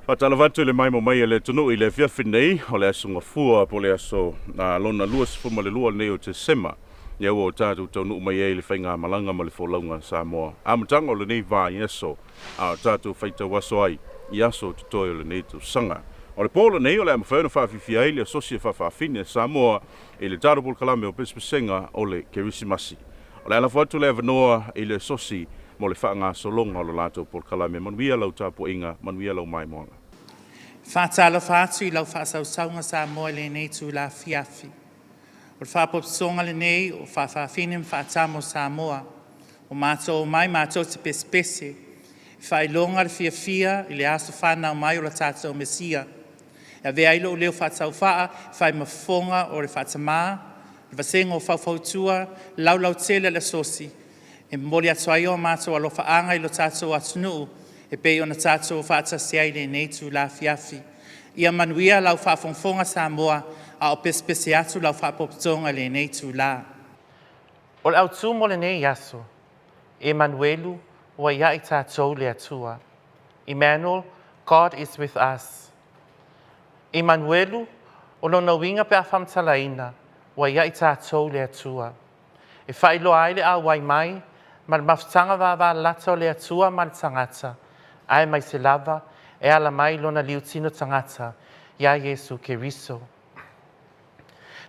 Faatalofa atu i le maimoa mai a le atunuu i le afiafi nei o le Aso Gafua po o le aso lona 22 lenei o Tesema. Ia ua o tatou taunuu mai ai i le faigamalaga ma le folauga a Samoa. Amataga o lenei vaiaso a o tatou faitau aso ai i aso totoe o lenei tausaga. O le po lenei o le a mafai ona faafiafia ai le asosi e faafaafine a Samoa i le tatou polokalame o Pesepesega o le Kerisimasi. O le a lafo atu le avanoa i le asosi mo le faagasologa o le latou polokalame. Manuia lau tapuaiga, manuia lau maimoaga. Faatalofa atu i lau faasausauga Samoa i lenei itula afiafi. O le faapotopotoga lenei o faafaafine ma faatama o Samoa. O matou omai matou te pesepese, e faailoga le fiafia i le aso fanau mai o le tatou Mesia. E avea ai lou leo faatauvaa, fai ma fofoga o le faatamā, le vasega o faufautua, laulautele le asosi, e momoli atu ai o matou alofaaga i lo tatou atunuu, e pei ona tatou faatasi ai i lenei itula afiafi. Ia manuia lau faafogafoga Samoa, a o pesepese atu lau faapotopotoga i lenei itula. O le autū mo lenei aso, Emanuelu ua ia i tātou le Atua. Emmanuel, God is with us. Emanuelu, o lona uiga pe a faamatalaina, ua ia i tātou le Atua. E faailoa ai le auai mai ma le mafutaga vavalalata o le Atua ma le tagata, aemaise lava e ala mai lona liutino tagata iā Iesu Keriso.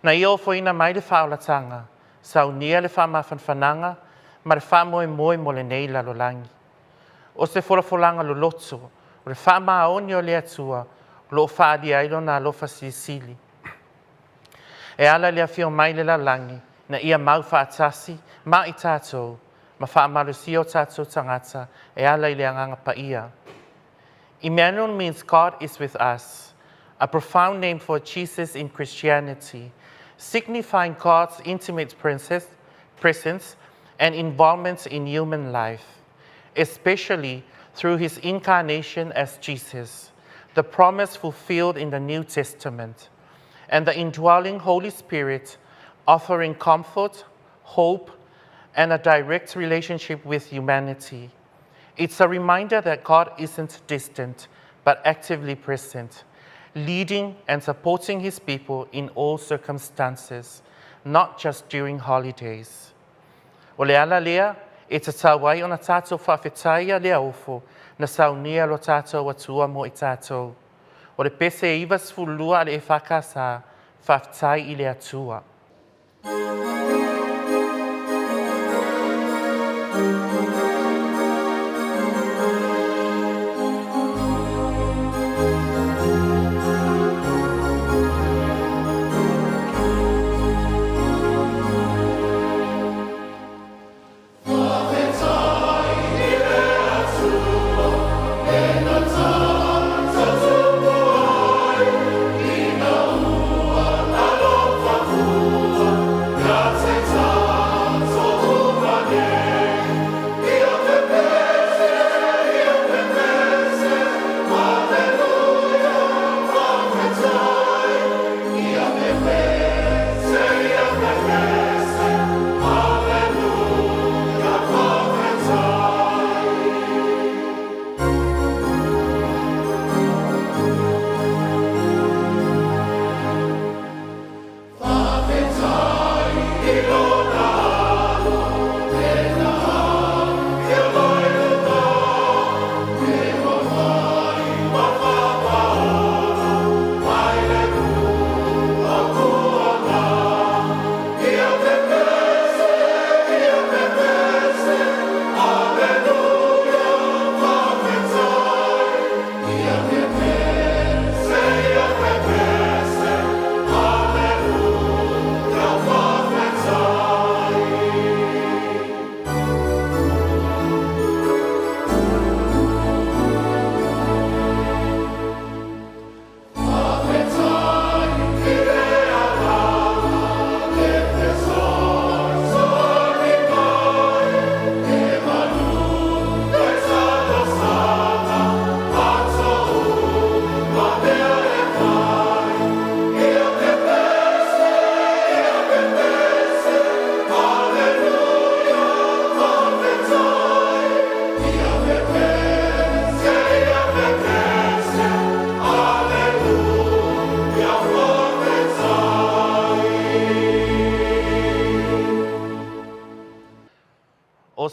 Na ia ofoina mai le faaolataga, saunia le faamafanafanaga ma le faamoemoe mo lenei lalolagi. O se folafolaga loloto, o le faamaoni o le Atua o loo faaalia ai lona alofa silisili. E ala i le afio mai le lalolagi, na ia mau faatasi ma i tatou, ma faamalosia o tatou tagata e ala i le agaga paia. Emmanuel means God is with us, a profound name for Jesus in Christianity, signifying God's intimate presence and involvement in human life, especially through his incarnation as Jesus, the promise fulfilled in the New Testament, and the indwelling Holy Spirit offering comfort, hope, and a direct relationship with humanity. It's a reminder that God isn't distant, but actively present, leading and supporting his people in all circumstances, not just during holidays. O le ala lea, e tatau ai ona tātou faafetaia lea ofo na saunia lo tātou Atua mo i tātou. O le pese 92 a le EFKS, faafetai i le Atua.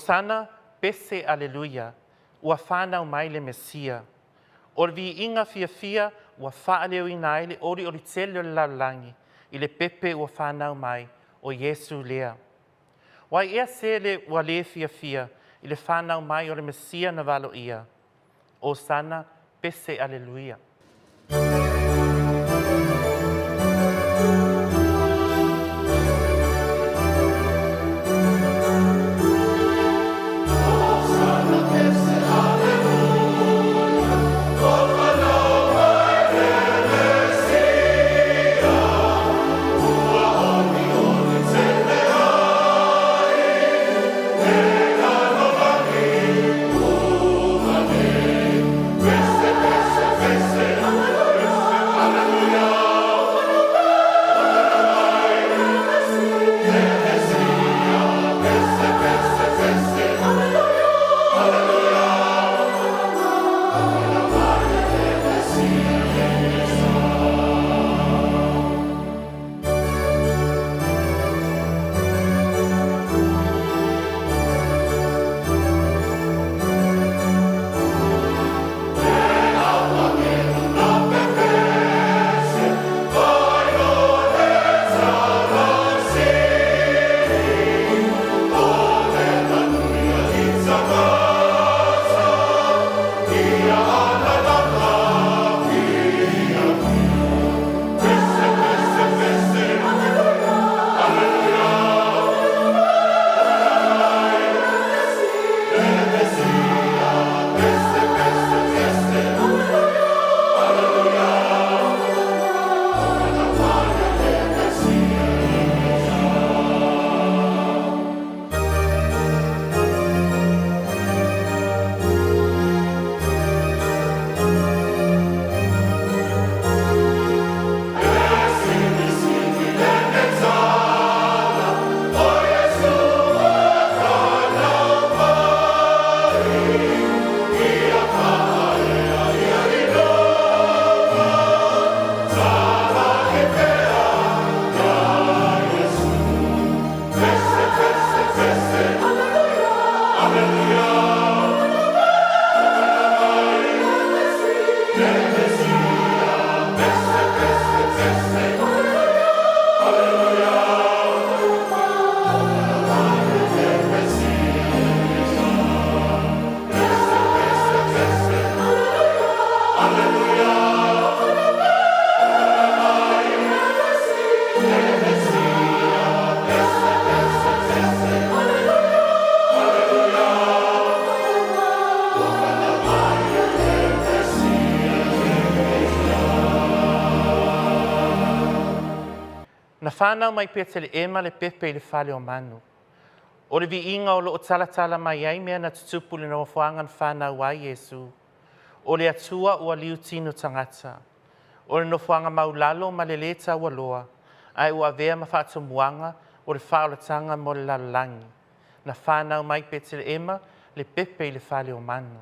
Osana, pese Aleluia, ua fanau mai le Mesia. O le viiga fiafia ua faaleoina ai le olioli tele o le lalolagi i le pepe ua fanau mai, o Iesu lea. O ai ea se le ua lē fiafia i le fanau mai o le Mesia na valoia? Osana, pese Aleluia. Na fanau mai Peteleema le pepe i le fale o manu. O le viiga o loo talatala mai ai mea na tutupu i le nofoaga na fanau ai Iesu. O le Atua ua liu tino tagata. O le nofoaga maulalo ma le lē taualoa, ae ua avea ma faatomuaga o le faaolataga mo le lalolagi. Na fanau mai Peteleema le pepe i le fale o manu.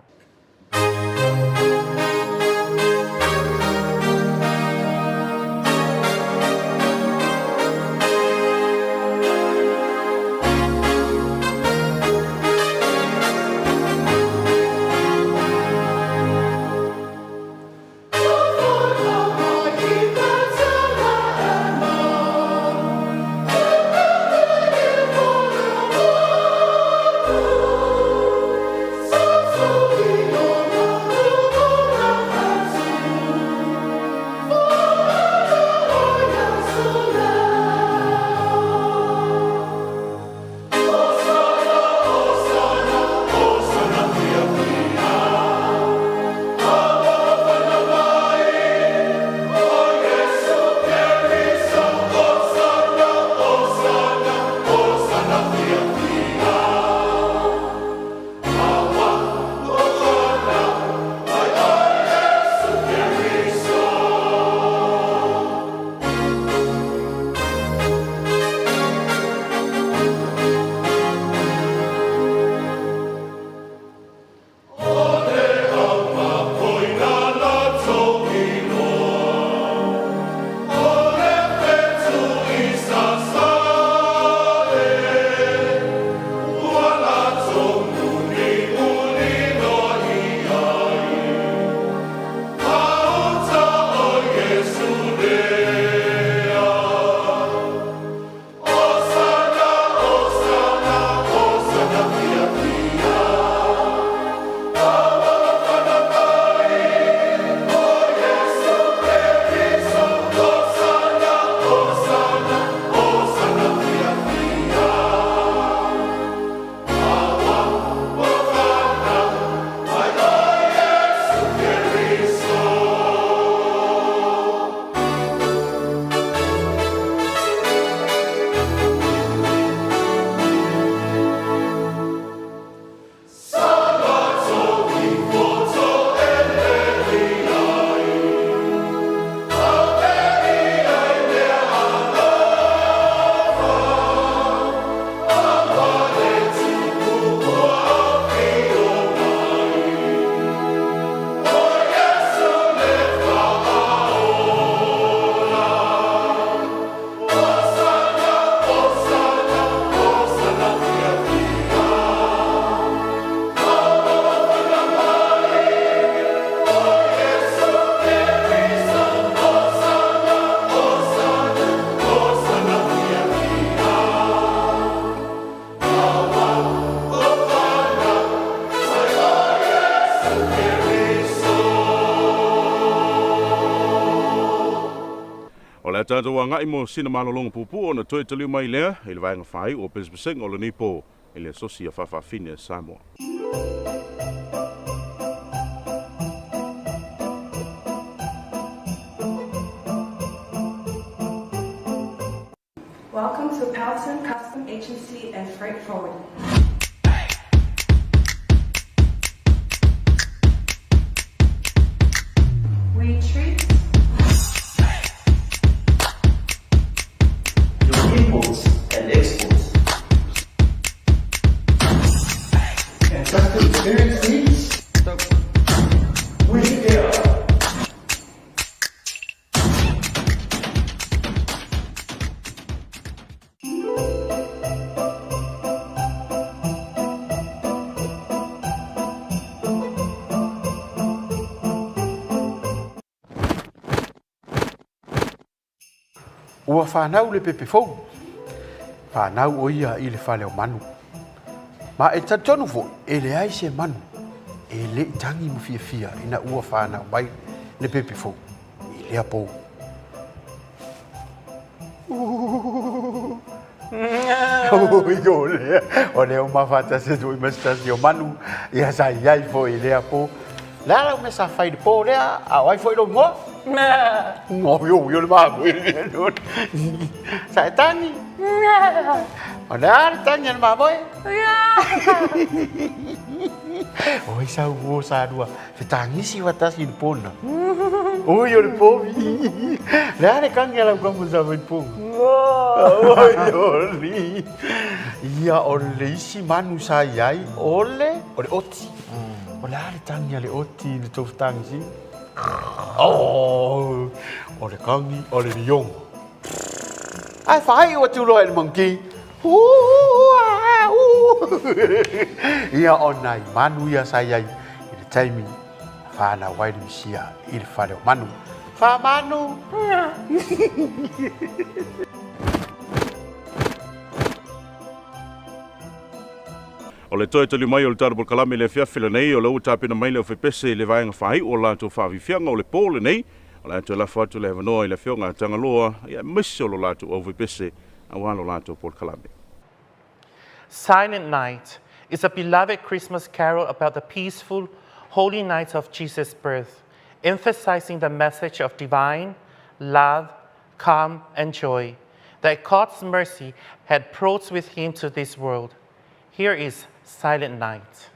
O le a tatou agai mo sina malologa puupuu ona toe taliu mai lea i le vaega faaiu o pesepesega o lenei po i le Asosi a Faafaafine a Samoa. Welcome to Pelton Custom Agency and Freight Forwarding. We treat your imports and exports. And custom experience needs? We're here. Ua fanau le pepe fou. Fanau ʻo ia i le fale o manu. Ma e talitonu foi, e leai se manu e le i tagi ma fiafia ina ua fanau mai le pepe fou i lea pou. Oi, o lea, o lea ua mafaatasi atu foi ma se tasi o manu, ia sa i ai foi i lea po. Le a lau mea sa fai i le po lea, a o ai foi lou igoa? Oi, oi, o le mamoe. Sa e tagi? O le a le tagi a le mamoe? Oi, sau uo sa lua fetagisi faatasi i le po lena. Oi, o le povi. Le a le kagi a lau kamo sa fai i le po? Oi, o le. Ia, o le isi manu sa i ai, o le, o le oti. O le a le tagi a le oti i le tou fetagisiga? Oh, o le kagi o le lioga. Ae faaiu atu loa i le monkey. Ia, o nai manu ia sa i ai i le taimi na fanau ai le Misia i le fale o manu. Faamanu! O le toe taliu mai o le tatou polokalame i le afiafi lenei, o lea ua tapena mai le aufaipese'e i le vaega faaiu o latou faafiafiaga o le po lenei. O le a toe lafo atu le avanoa i le Afioga a Tagaloa, ia aemaise o lo latou aufaipese aua lo latou polokalame. Silent Night is a beloved Christmas carol about the peaceful, holy night of Jesus' birth, emphasizing the message of divine love, calm, and joy that God's mercy had brought with him to this world. Here is Silent Night.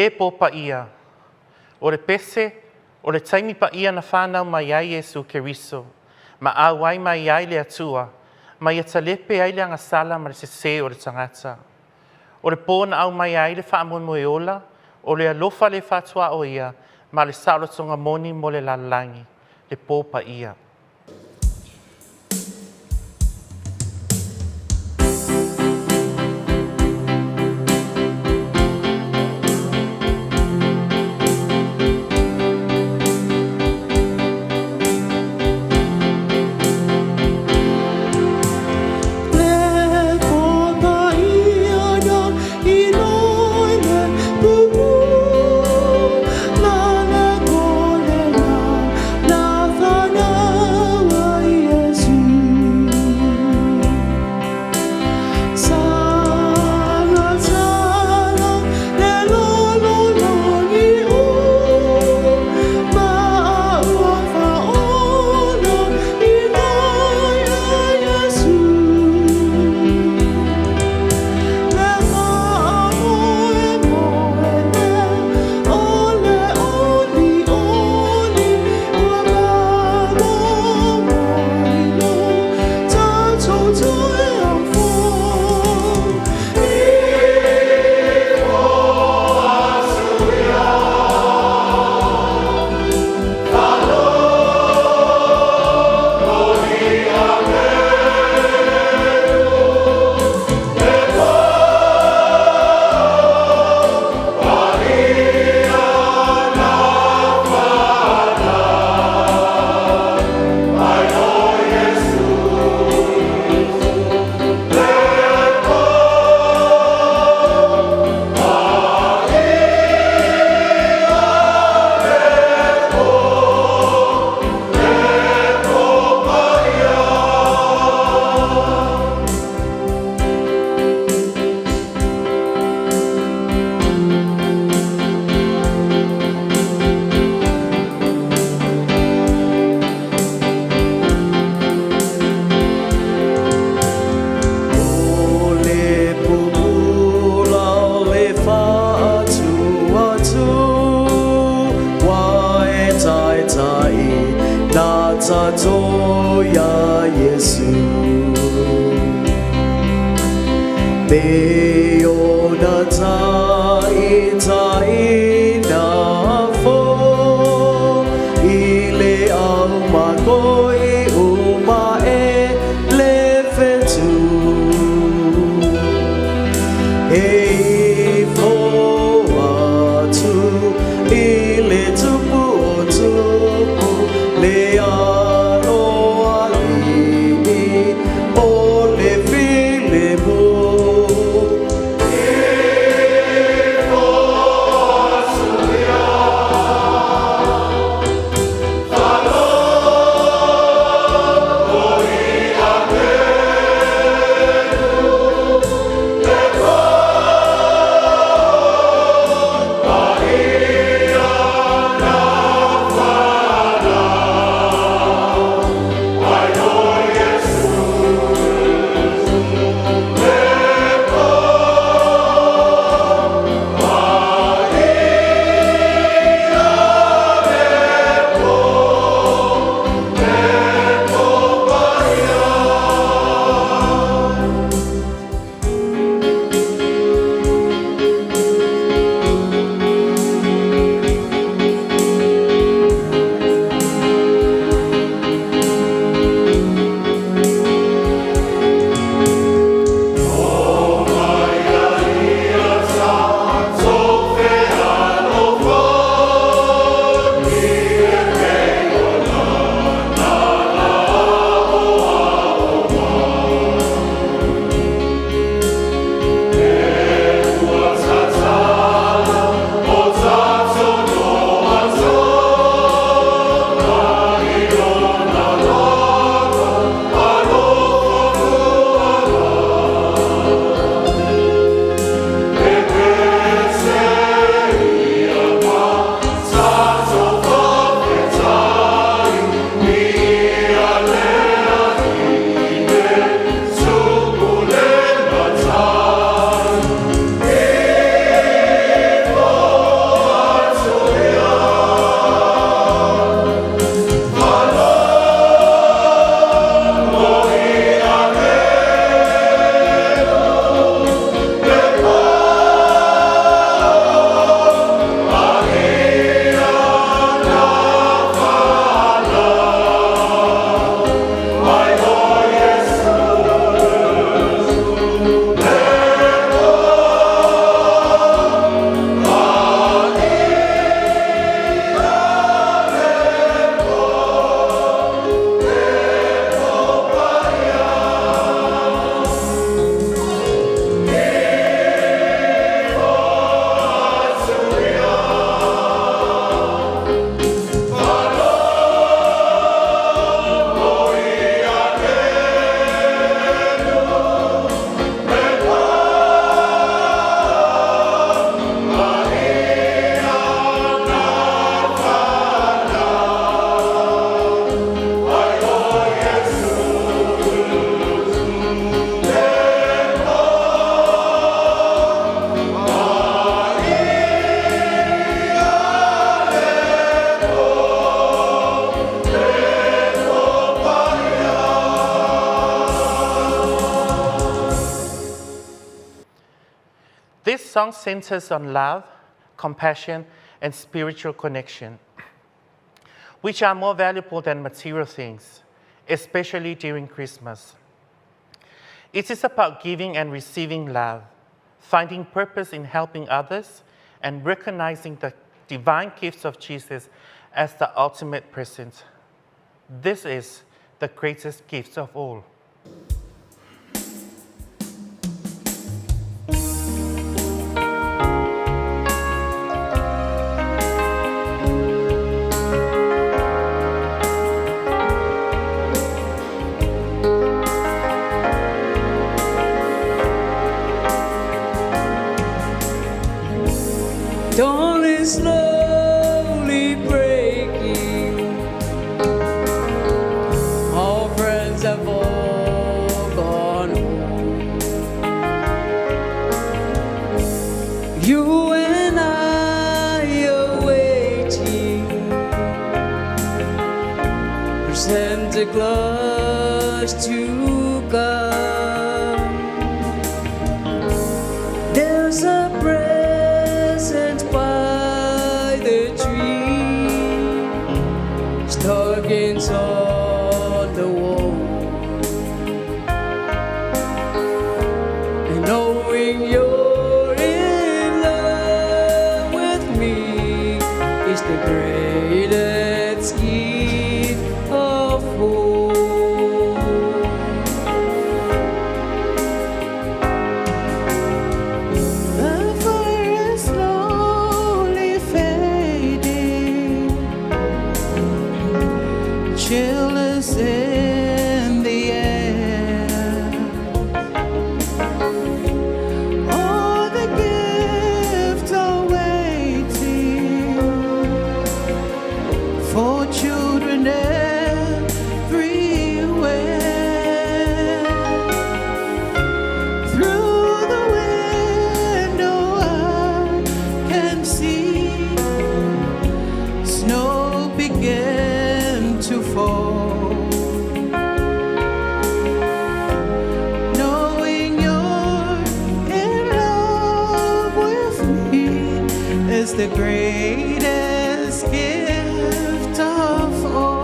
lē pō paʻia. O le pese, o le taimi paʻia na fanau mai ai Iesu Keriso, ma auai mai ai le Atua, ma ia talepe ai le agasala ma le sesē o le tagata. O le pō na aumaia ai le faamoemoe ola, o le alofa le faatuaoia, ma le saolotoga moni mo le lalolagi, le pō paia. song centers on love, compassion, and spiritual connection, which are more valuable than material things, especially during Christmas. It is about giving and receiving love, finding purpose in helping others, and recognizing the divine gifts of Jesus as the ultimate present. This is the greatest gift of all. Dawn is slowly breaking. All friends have all gone home. You and I are waiting for Santa Claus to come. There's a present by the tree, stockings on the wall. And knowing you're in love with me is the greatest gift of all. The fire is slowly fading. Chill is in the air. All the gifts are waiting for children everywhere. Through the window, I can see snow begin to fall. Knowing you're in love with me is the greatest gift of all.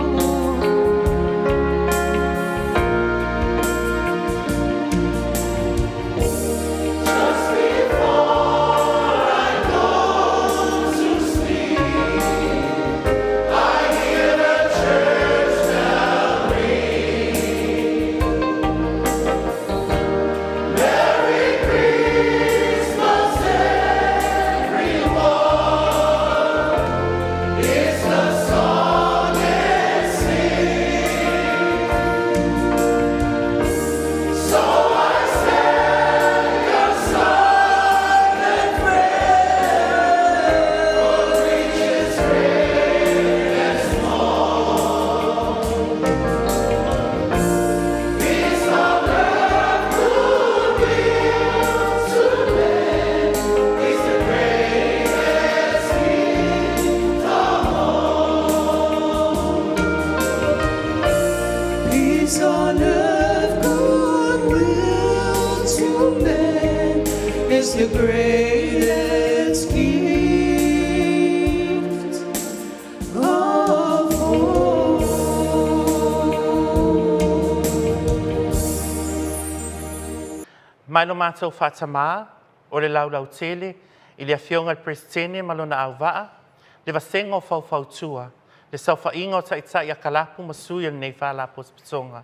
Peace on earth, goodwill to men is the greatest gift of all. Mai lo matou faatamā, o le laulautele, i le Afioga i le Peresetene ma lona auvaa, le vasega o faufautua, le saofaiga o taitai a kalapu ma sui o lenei Faalapotopotoga.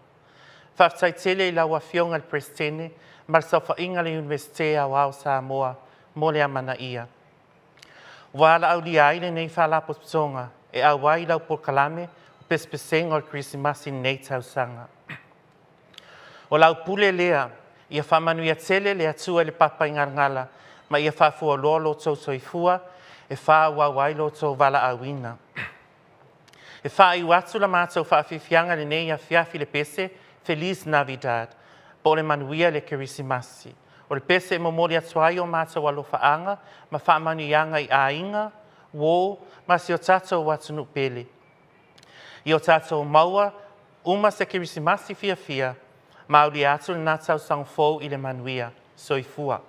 Faafetai tele i lau Afioga i le Peresetene ma le saofaiga a le Iunivesite Aoao o Samoa mo le amanaia. Ua alaaulia ai lenei Faalapotopotoga e auai i lau polokalame o pesepesega o le Kerisimasi i lenei tausaga. O lau pule lea, ia faamanuia tele le Atua i le papaigalagala ma ia faafualoa lo outou soifua e faaauau ai lo outou valaauina. E faaiu atu la matou faafiafiaga lenei afiafi le pese Feliz Navidad, po o le manuia le Kerisimasi. O le pese e momoli atu ai o matou alofaaga ma faamanuiaga i aiga, uō ma si o tatou atunuu pele. Ia o tatou maua uma se Kerisimasi fiafia ma aulia atu lena tausaga fou i le manuia. Soifua.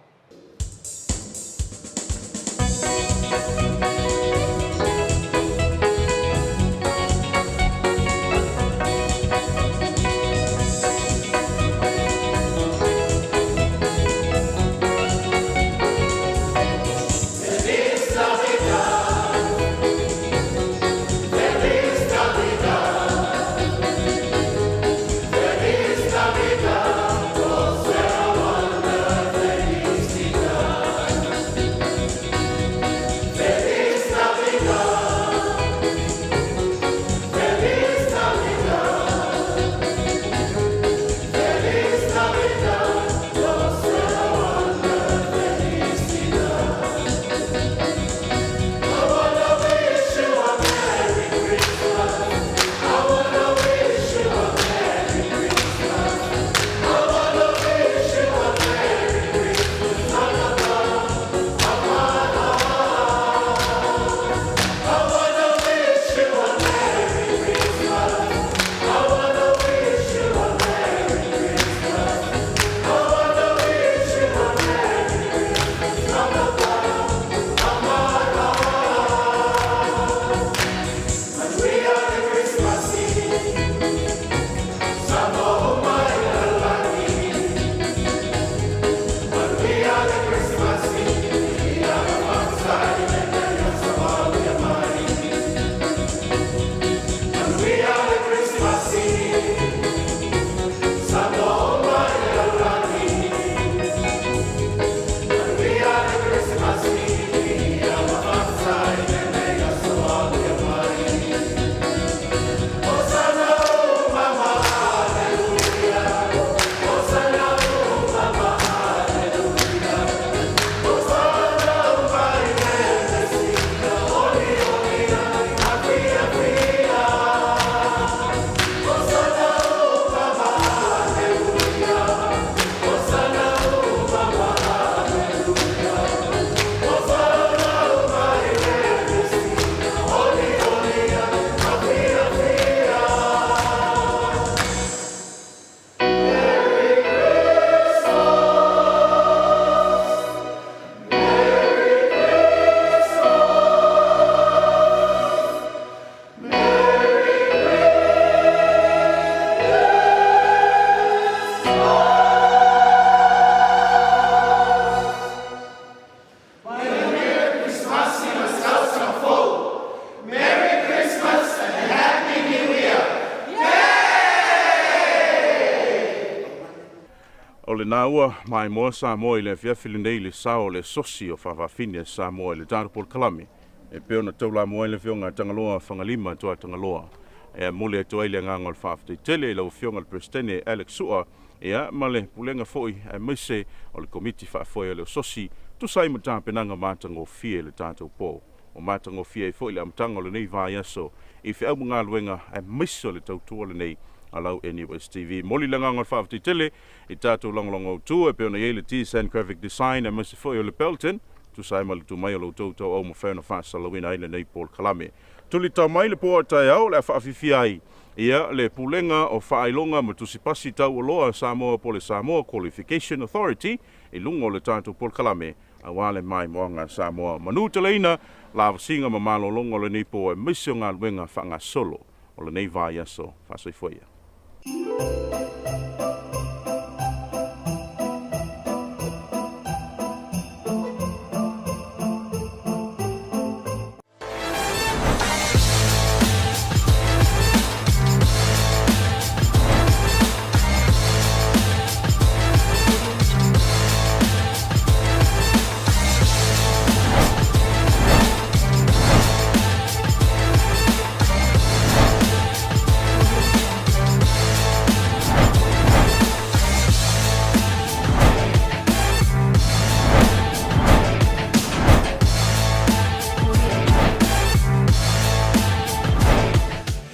O lena ua maimoa Samoa i le afiafi lenei i le sao o le Asosi o Faafafine a Samoa i le tatou polokalame e pei ona taulamua ai le Afioga a Tagaloa Fagalima Tuatagaloa. E momoli atu ai le agaga o le faafetai tele i lau Afioga i le Peresetene Alex Sua ia ma le Pulega foi aemaise o le Komiti Faafoe o le Asosi tusa ai ma tapenaga matagofie i le tatou po. Ua matagofie ai foi le amataga o lenei vaiaso i feau ma galuega aemaise o le tautua lenei a lau NUSTV. Momoli le agaga o le faafetai tele i tatou lagolago autu e pei ona i ai le T-San Graphic Design aemaise foi o le Belton, tusa ai ma le tumai o lo outou tauau mafai ona faasalalauina ai lenei polokalame. Tulitao mai le po a taeao o le a faafifia ai ia le Pulega o Faailoga ma Tusipasi Taualoa a Samoa po o le Samoa Qualification Authority i luga o le tatou polokalame aua le maimoaga a Samoa. Manuteleina lavasiga ma malologa o lenei po aemaise o galuega faagasolo o lenei vaiaso. Faasoifua ia.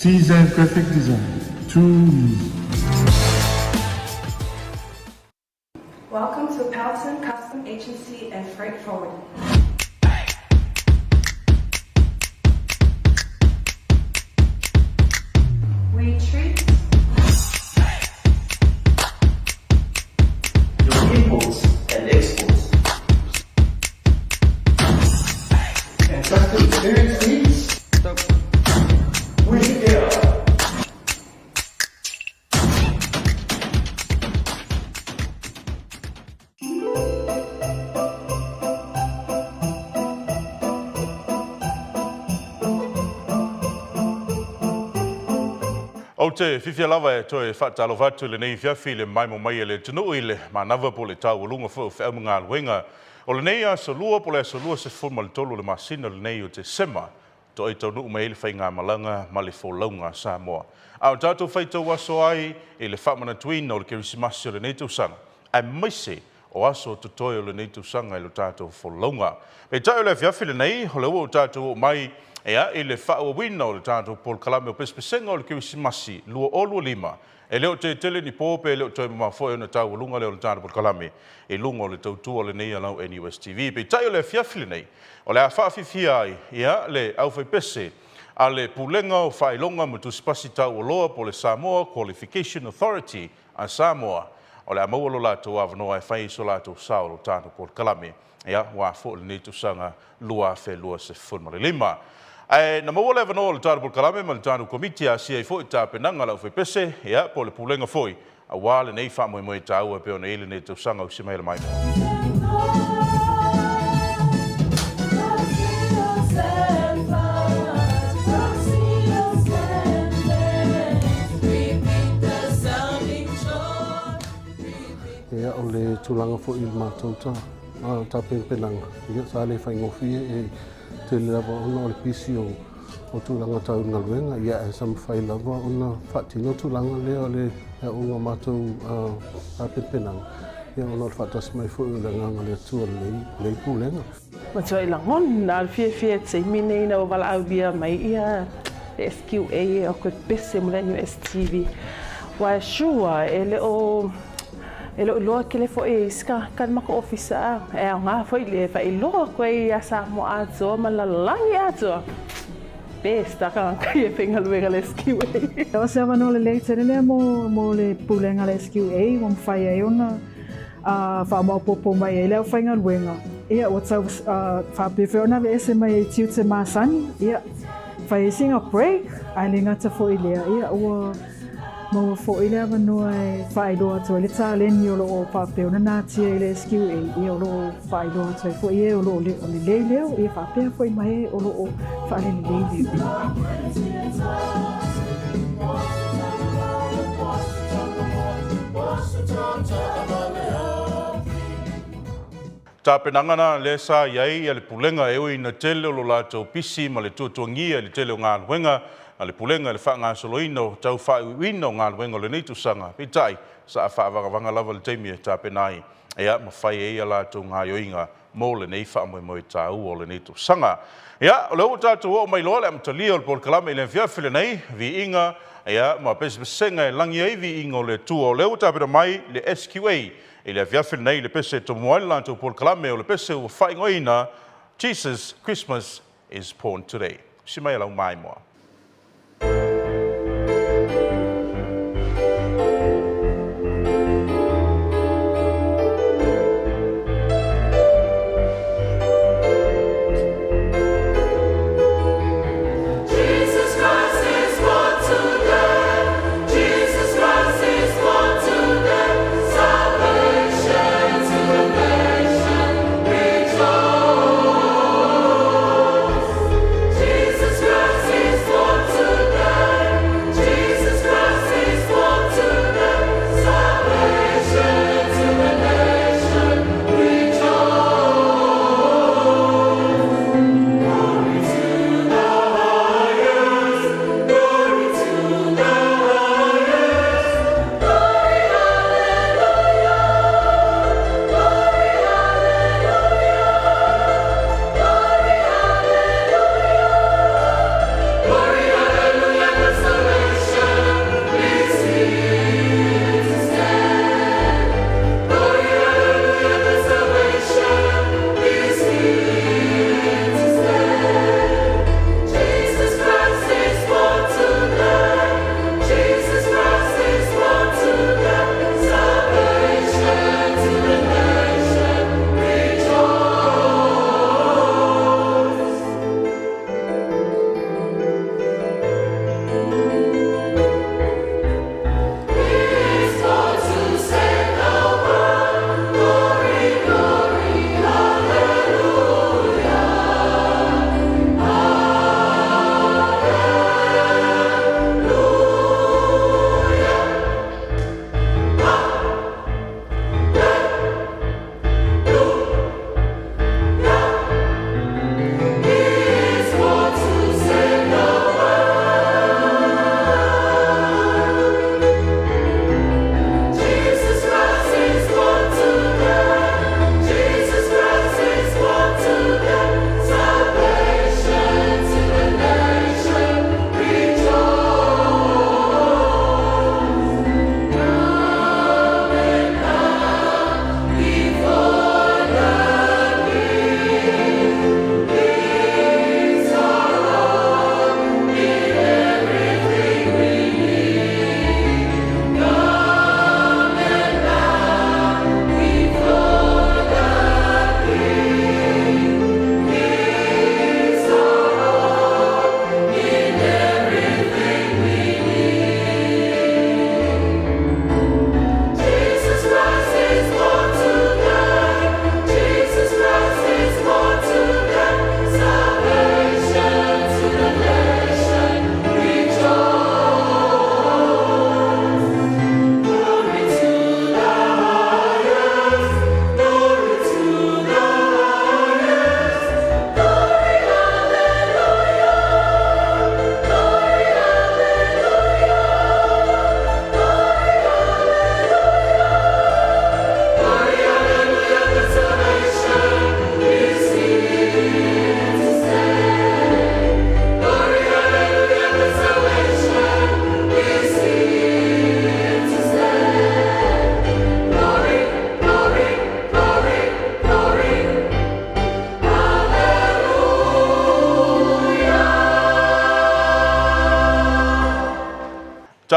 T-Zen Graphic Design. Too easy. Welcome to Pelton Custom Agency and Freight Forwarding. We treat Your imports and exports. Ou te fiafia lava e toe faatalofa atu i lenei afiafi i le maemo mai e le atunuu i le manava po o le taualuga foi o feau ma galuega o lenei aso Lua po o le aso 23 o le masina lenei o Tesema, toai taunuu mai ai le faigamalaga ma le folauga a Samoa. A o tatou faitau aso ai i le faamanatuina o le Kerisimasi o lenei tausaga, aemaise o aso totoe o lenei tausaga i lo tatou folauga. Peitai o le afiafi lenei, o lea ua tatou oo mai ea i le faaauauina o le tatou polokalame o Pesepesega o le Kerisimasi 2025. E le o toe tele ni po pe le o toe mamao foi ona taualuga lea o le tatou polokalame i luga o le tautua lenei a lau NUS TV. Peitai o le afiafi lenei, o le a faafifia ai ia le aufaipese a le Pulega o Faailoga ma Tusipasi Taualoa po o le Samoa Qualification Authority a Samoa. O le a maua lo latou avanoa e fai so latou sao i lo tatou polokalame ia aua foi lenei tausaga 2025. Ae na maua le avanoa o le tatou polokalame ma le tatou komiti e asia ai foi tapenaga a le aufaipese ia po o le pulega foi aua lenei faamoemoe taua e pei ona i ai lenei tausaga. Usi mai le maimoa. Ia, o le tulaga foi i le matou tapenapenaga, ia, sa le faigofie e tele lava ona o le pisi o tulaga tau galuega, ia, ae sa mafai lava ona faatino tulaga lea o le aoga matou tapenapenaga, ia, ona o le faatasi mai foi o le agaga o le Atua lenei pulega. Matuai lagona le fiafia i le taimi lenei ina ua valaaulia mai ia le SQA e o toe pese mo le NUS TV. Aua e sure e le o e le o iloa tele foi e isi tagata le matou ofisa e aoga foi le faailoa atu ai ia Samoa atoa ma le lalolagi atoa best a tagata ia e faigaluega i le SQA. O se avanoa lelei tele lea mo le pulega a le SQA ua mafai ai ona faamaopoopo mai ai le aufaigaluega, ia ua tau faapea foi ona aveese mai ai tiute masani, ia fai ai sina break, ae le gata foi i lea, ia ua maua foi le avanoa e faailoa atu ai le taleni o lo o faapea ona natia i le SQA, ia o lo o faailoa atu ai foi e o lo o lelei leo, ia faapea foi ma e o lo o faalelelei leo. Tapenaga na lea sa i ai le pulega e ui ina tele o lo latou pisi ma le tuatuagia i le tele o galuega a le pulega i le faagasoloina o tau faaiuiuina o galuega o lenei tausaga. Peitai, sa faavagavaga lava le taimi e tapena ai ia ma fai ai a latou gaoioiga mo lenei faamoemoe taua o lenei tausaga. Ia, o lea ua tatou oo mai loa le amatalia o le polokalame i le afiafi lenei, viiga ia ma pesepesega e lagi ai viiga o le Atua. O lea ua tapena mai le SQA i le afiafi lenei le pese e tomua ai le latou polokalame o le pese ua faaigoaina Jesus Christmas is Born Today. Si mai lau maimoa. Jesus Christ is born today. Jesus Christ is born today. Salvation to the nation rejoice. Jesus Christ is born today.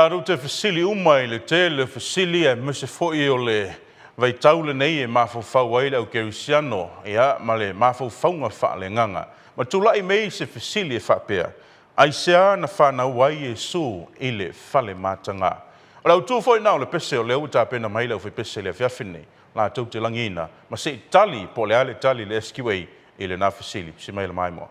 Tatou te fesili uma i le tele o fesili aemaise foi o le vaitau lenei e mafaufau ai le au kerisiano ia ma le mafaufauga faaleagaga. Ma tulai mai se fesili e faapea, aisea na fanau ai Iesu i le fale mataga? O le autu foi na o le pese o lea ua tapena mai le aufaipese i le afiafi lenei, latou te lagiina ma se i tali po o le a le tali le SQA i lena fesili. Si mai le maimoa.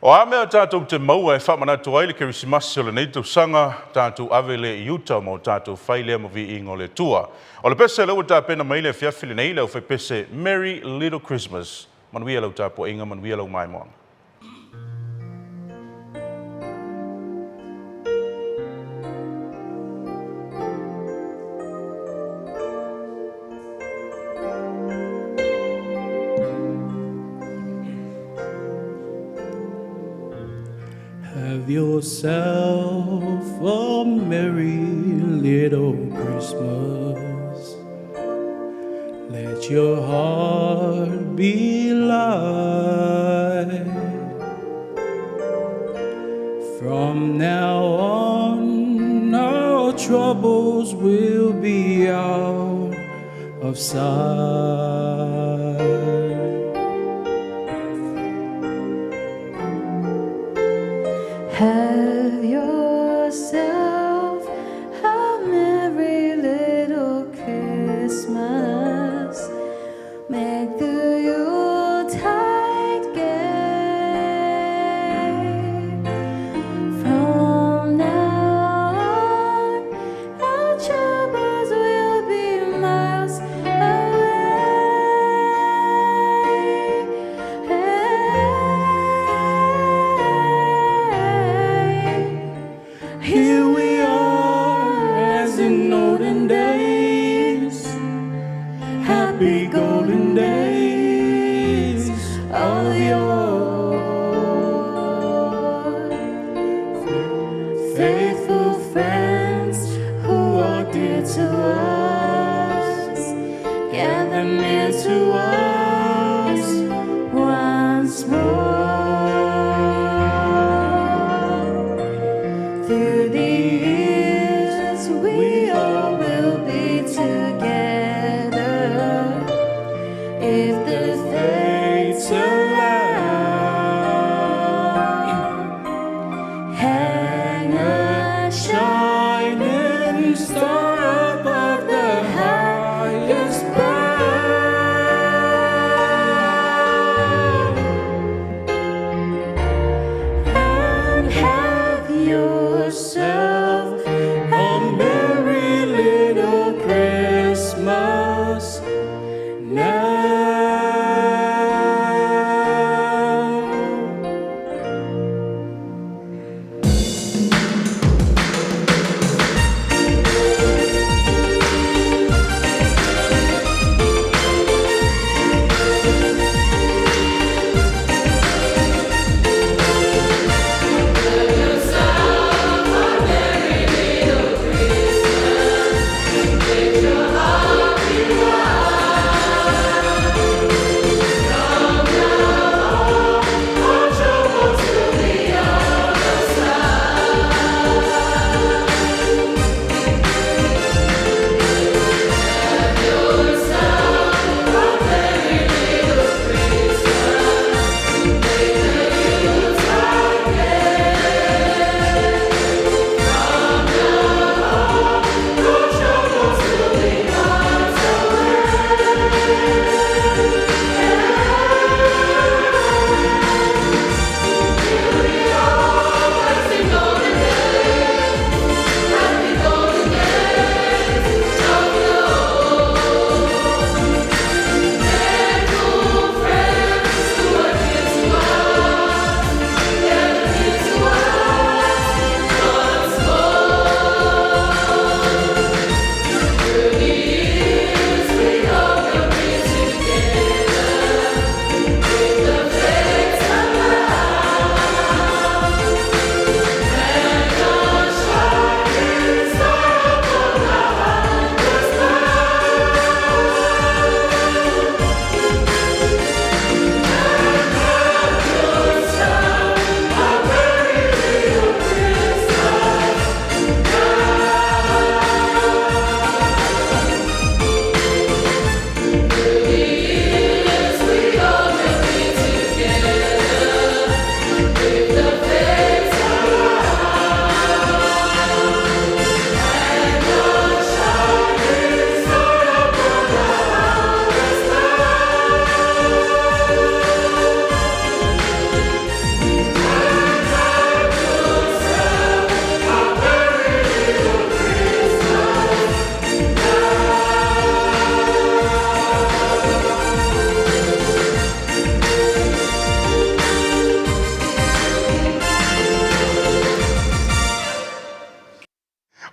O a mea tatou te maua e faamanatu ai le Kerisimasi o lenei tausaga, tatou ave lea i uta ma o tatou fai lea ma viiga o le Atua. O le pese lea ua tapena mai le afiafi lenei, le aufaipese Merry Little Christmas. Manuia lau tapuaiga, manuia lau maimoaga. Have yourself a merry little Christmas. Let your heart be light. From now on, our troubles will be out of sight. Have yourself a merry little Christmas. Make the Yuletide gay. From now on, our troubles will be miles away. Here we are as in olden days, happy golden days of yore. Faithful friends who are dear to us, gather near to us once more. Through the years, we all will be together if the fates allow. Hang a shining star above the highest bough. And have yourself A merry little Christmas now.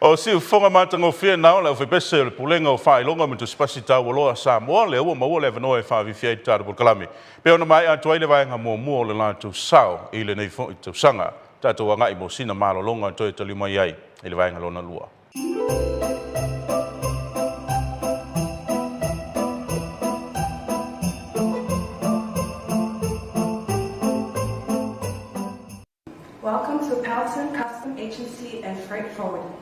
O siufoga matagofie na o le aufaipese o le Pulega o Faailoga ma Tusipasi Taualoa a Samoa, lea ua maua le avanoa e faafiafia ai le tatou polokalame. Pei ona maea atu ai le vaega muamua o le latou sao i lenei foʻi tausaga. Tatou agai mo sina malologa e toe taliu mai ai i le vaega lona lua. Welcome to Pelton Custom Agency and Freight Forwarding.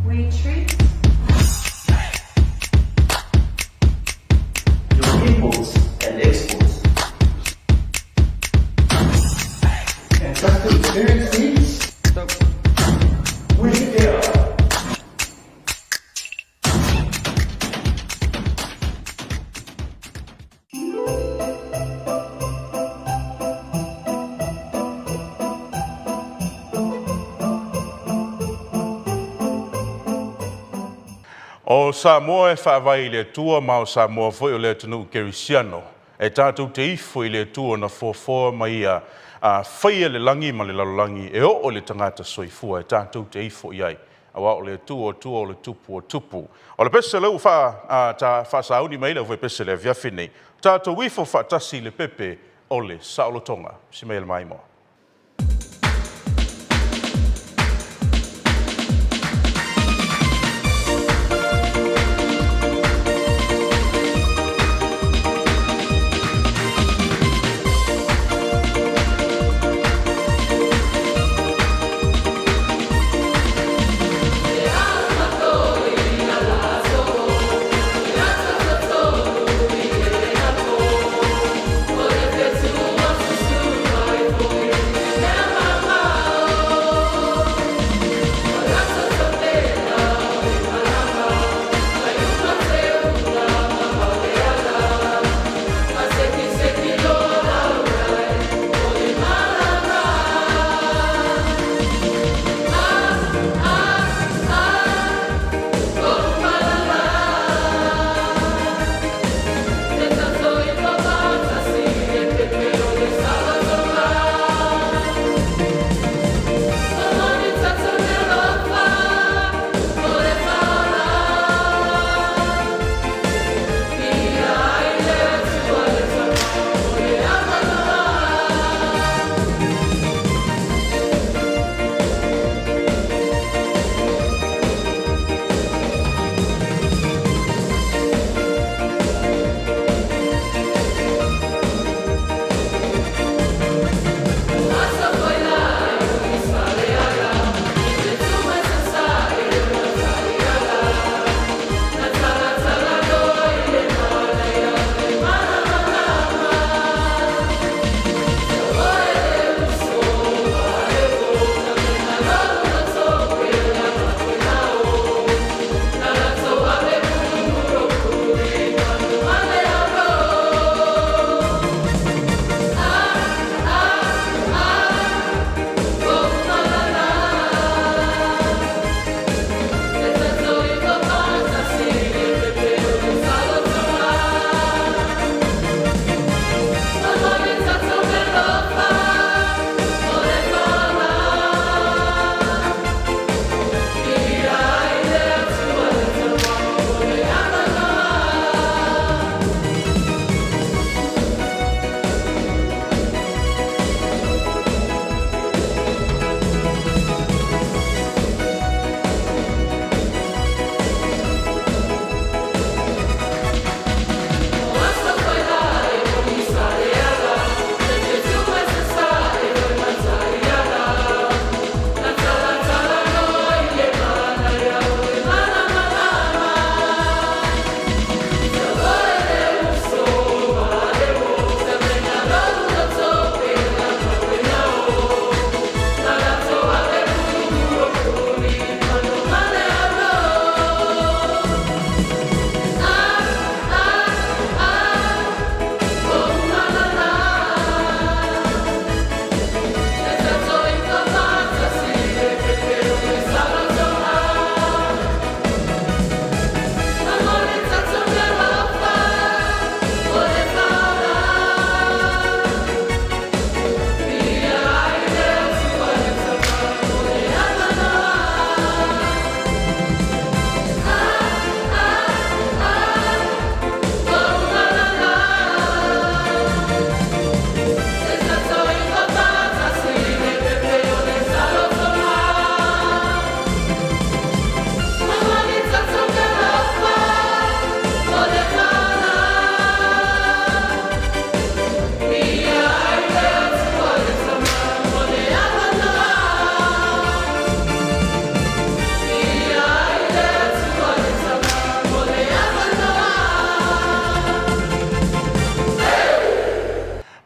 We treat your imports and exports. And trusted experience needs? We're here. O Samoa e faavae i le Atua ma o Samoa foi o le atunuu kerisiano. E tatou te ifo i le Atua na foafoa ma ia a faia le lagi ma le lalolagi e oo i le tagata soifua e tatou te ifo i ai. Aua o le Atua o Atua o le Tupu o Tupu. O le pese lea ua faa, a, ta, faasauni mai le aufaipese i le afiafi nei. Tatou ifo faatasi i le pepe o le saolotoga. Si mea le maimoa.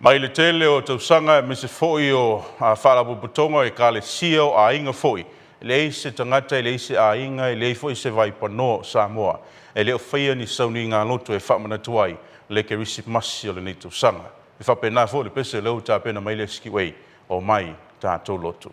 Mai le tele o tausaga aemaise foi o faalapotopotoga o ekalesia o aiga foi, e leai se tagata, e leai se aiga, e leai foi se vaipanoa o Samoa e le o faia ni sauniga loto e faamanatu ai le Kerisimasi o lenei tausaga. E faapena foi le pese lea ua tapena mai le SQA, omai tatou lotu.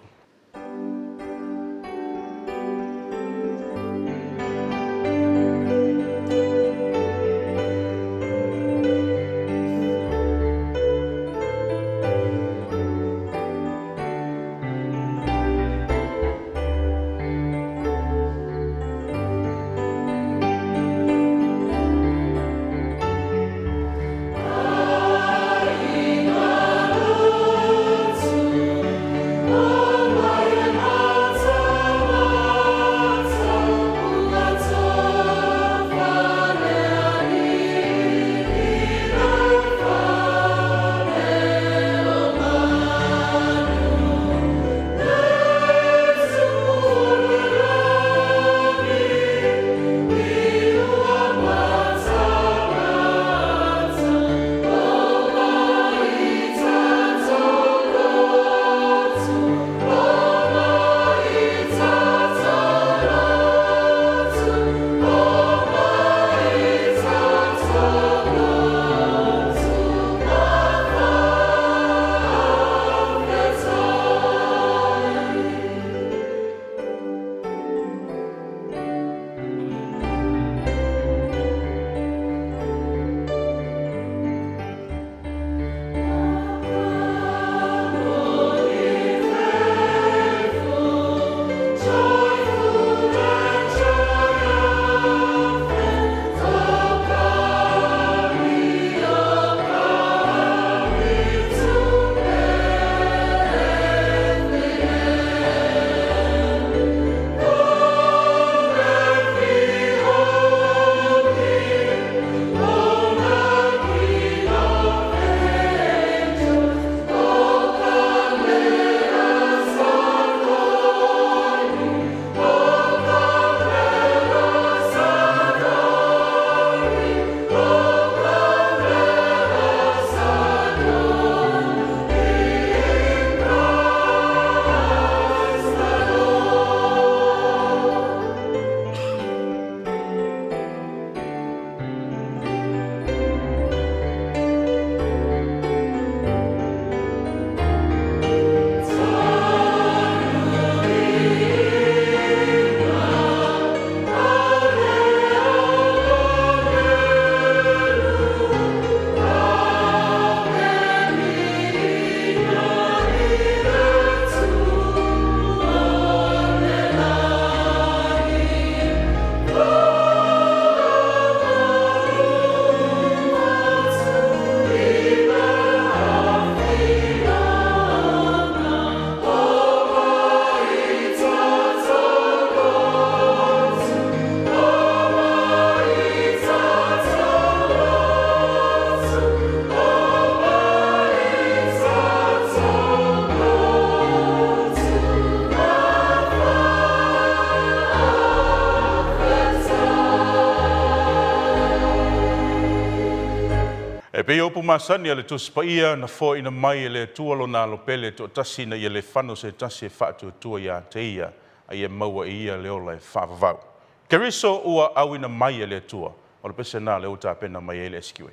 E pei o upu masani a le Tusi Paia, na foaina mai e le Atua lona alo pele toatasi ina ia le fano se tasi e faatuatua ia te ia, a ia maua e ia le ola e faavavau. Keriso ua auina mai e le Atua, o le pese lena lea ua tapena mai ai le SQA.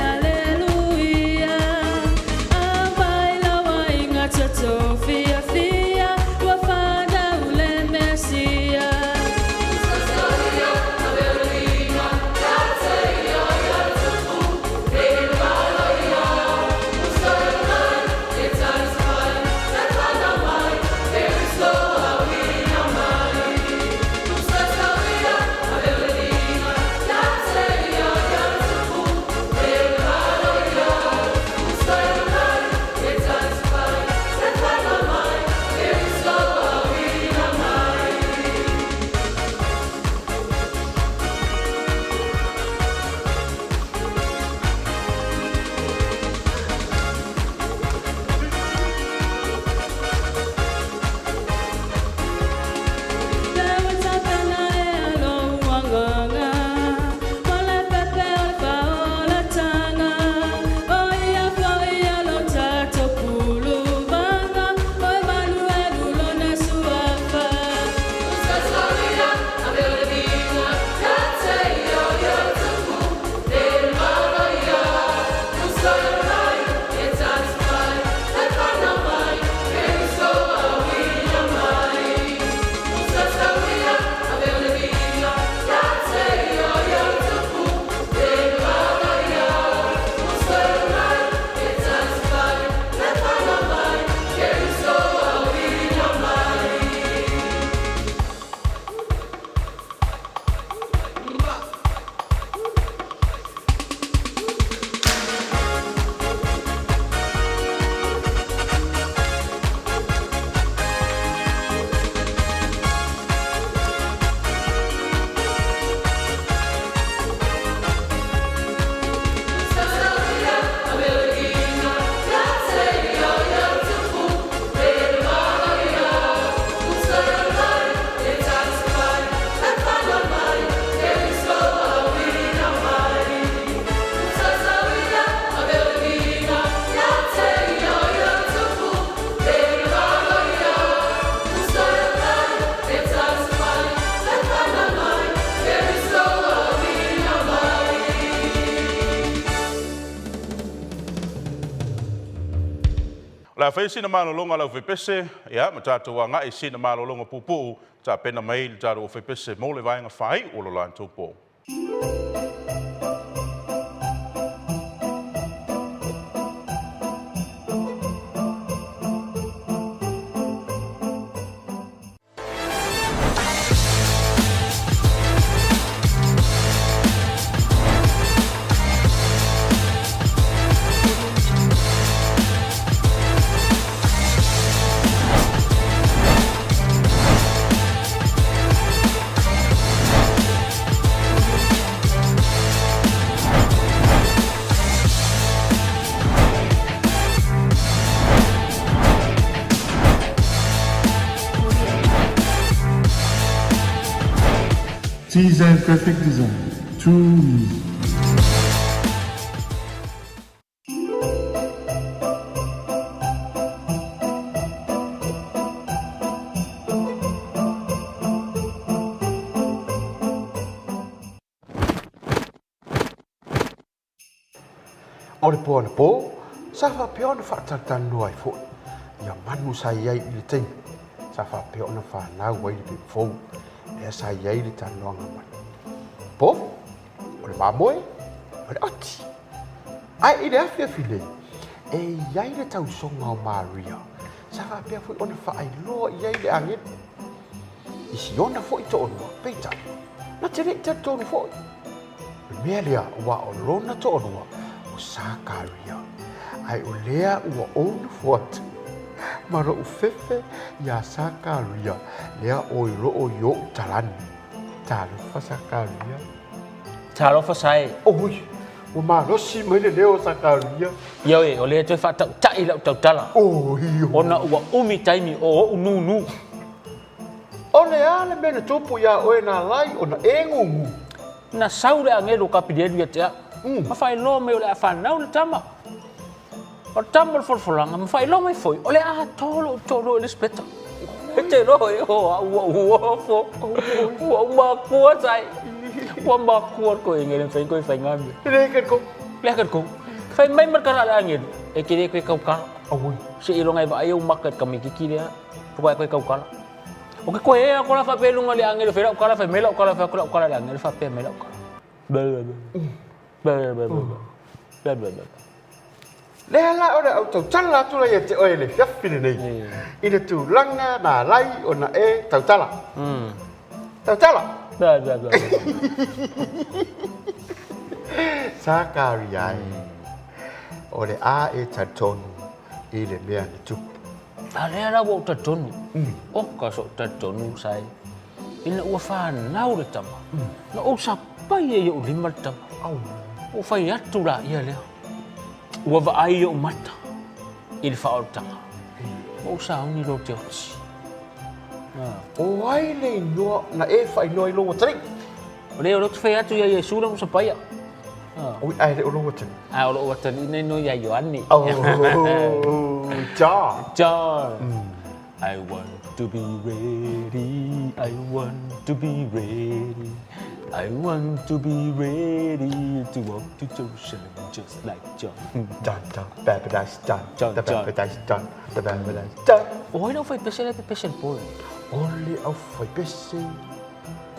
Aleluia. O le a faia sina malologa a le aufaipese, ia, ma tatou aga'i i sina malologa puupuu, tapena mai le tatou aufaipese mo le vaega faai'u o lo latou po. T-Zen Graphic Design. Too easy. O le po anapo, sa faapea ona faatalatalanoa ai foi ia manu sa i ai i le taimi sa faapea ona fanau ai le pepa fou, lea sa i ai le talanoaga ma le povi, o le mamoe, o le oti. Ae i le afiafi nei, e i ai le tausoga o Maria sa faapea foi ona faailoa i ai le agelu i si ona foi toalua, peitai, na te le i talitonu foi. O le mea lea, aua o lona toalua o Sakaria, ae o lea ua ou nofo atu ma lou fefe iā Sakaria, lea oi loo i ou talani. Talofa Sakaria. Talofa Sae. Oi, ua malosi mai le leo o Sakaria. Ioe, o lea toe faatauta'i lau tautala. Oi, Ona ua umi taimi o o'u nūnū. O le a le mea na tupu iā oe na ala ai ona e gūgū? Na sau le agelu o Kapilielu ia te a'u, ma faailoa mai o le a fanau le tama. O le tama o le folafolaga, ma faailoa mai foi o le a atoa lo'u toalua Elisapeta. E te iloa e o a'u ua ou ofo, ua ou makua sae. Ua makua le koe le mafai koe faiga mea. Le ka kou. Le ka kou. Fai mai ma le tala a le agelu, e te le koe kaukala. Seiloga e vaai ou maka i le tamaitiiti lea, faatoa e koe kaukala. O ke koe ea ko la faapea i luga o le agelu fai lau tala fai mai lau tala fai atu lau tala i le agelu faapea mai lau tala. Lea la o le au tautala atu la ia te oe i le fiafi lenei, i le tulaga na ala ai ona e tautala. Tautala! Sakaria e, o le a e talitonu i le mea na tupu. A lea la ua ou talitonu. Oka so ou talitonu sae. Ina ua fanau le tama, na ou sapai ai i ou lima le tama. Ou fai atu laia lea. Ua vaai i ou mata i le faaolataga. Ua ou sauni lo te oti. O ai le inoa na e faailoa i lou atalii? O lea o lea ou te fai atu ia Iesu la ua sapaia. Oi, ae le o lou atalii. A o lou atalii na inoa ia Ioane. Oh, John. John. I want to be ready, I want to be ready, I want to be ready to walk to Jerusalem just like John. John, John, baptized John, John, the John. baptized John, the baptized John. O ai le aufaipese lea e pepese i le po? O le aufaipese.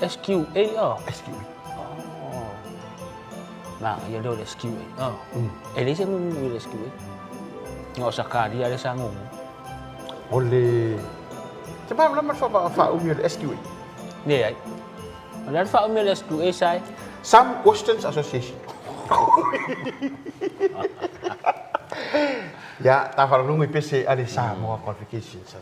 SQA a? SQA. Oh. Manaia lea o le SQA. Oh. E leai se gugu i le SQA. Na o Sakaria lea sa gugu. O le... Te malamalama le faaumi o le SQA? Leai. O le a le faaumi o le SQA sae? Some Questions Association. Ia, ta faalologo i pese a le Samoa Qualifications.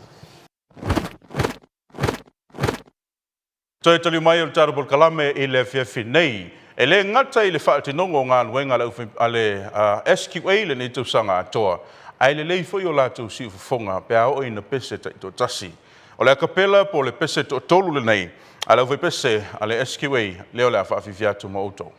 Toe taliu mai o le tatou polokalame i le afiafi nei. E le gata i le faatinoga o galuega a le SQA i lenei tausaga atoa, ae lelei foi o latou siufofoga pe a oo ina pese taitoatasi. O le acapella po o le pese toatolu lenei a le aufaipese a le SQA lea o le a faafiafia atu mo outou.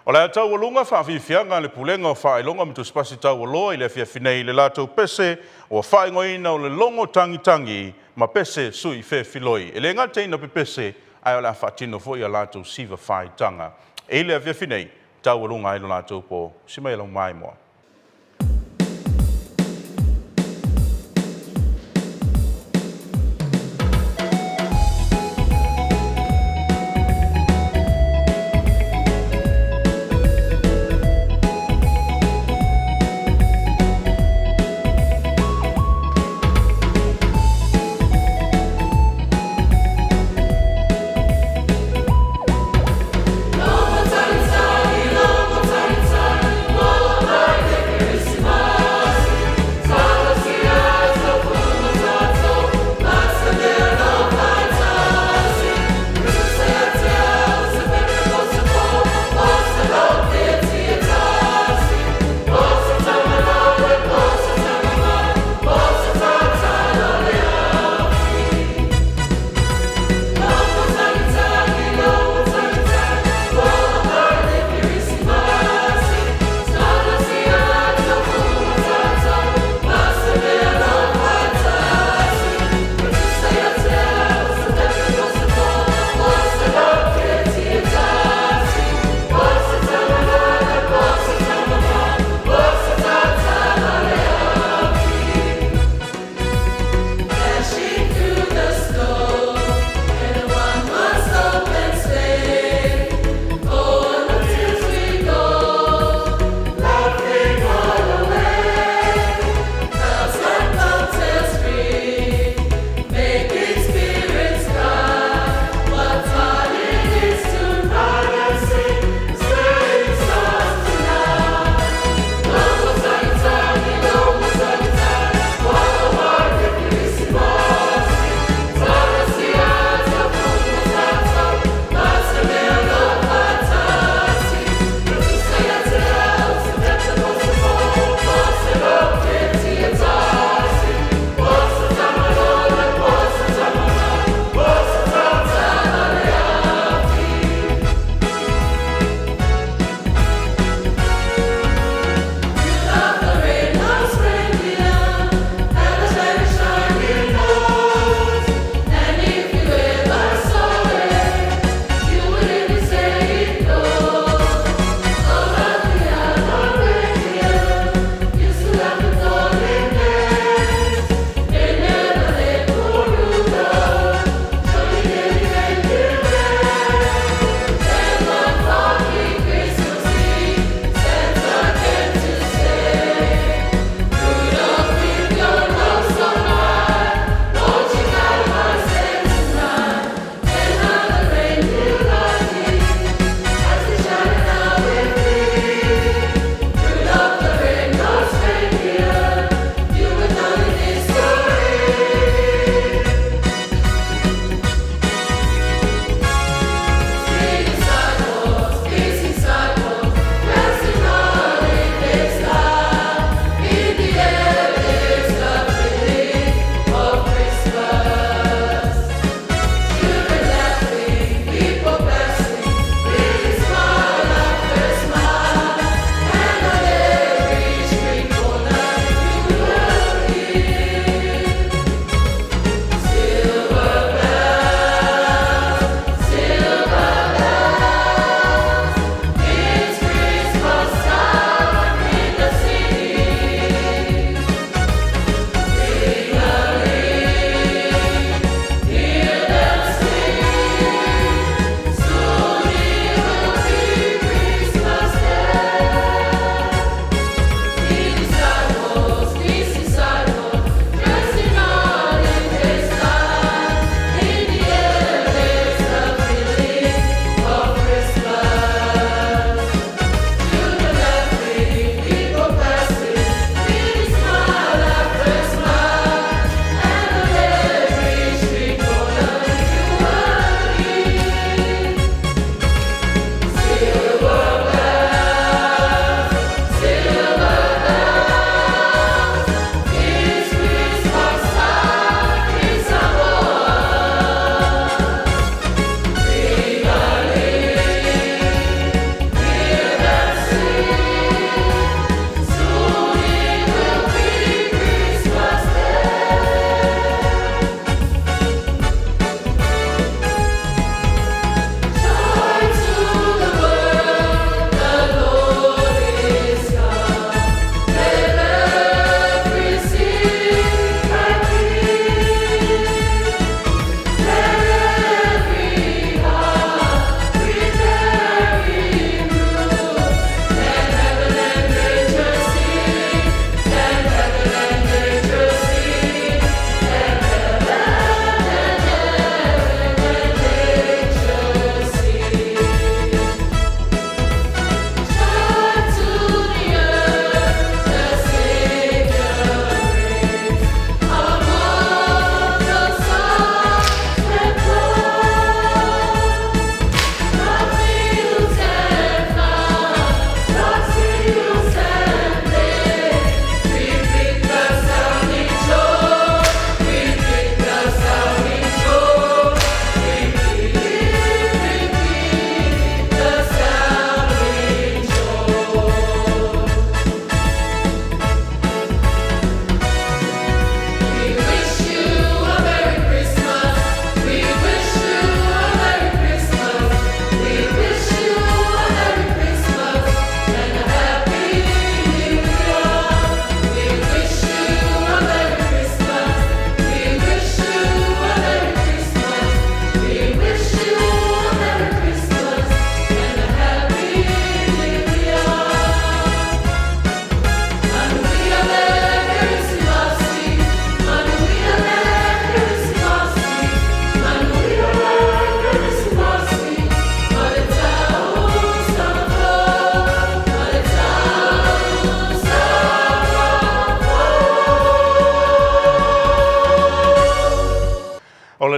O le taualuga faafiafiaga le pulega o faailoga ma tusipasi taualoa i le afiafi nei i le latou pese ua faaigoaina o le logo tagitagi ma pese sui fefiloi. E le gata ina pepese ae o le a faatino foi a latou siva faitaga. E i le afiafi nei, taualuga ai lo latou po si mai lau maimoa. Logo tagi tagi, logo tagi tagi,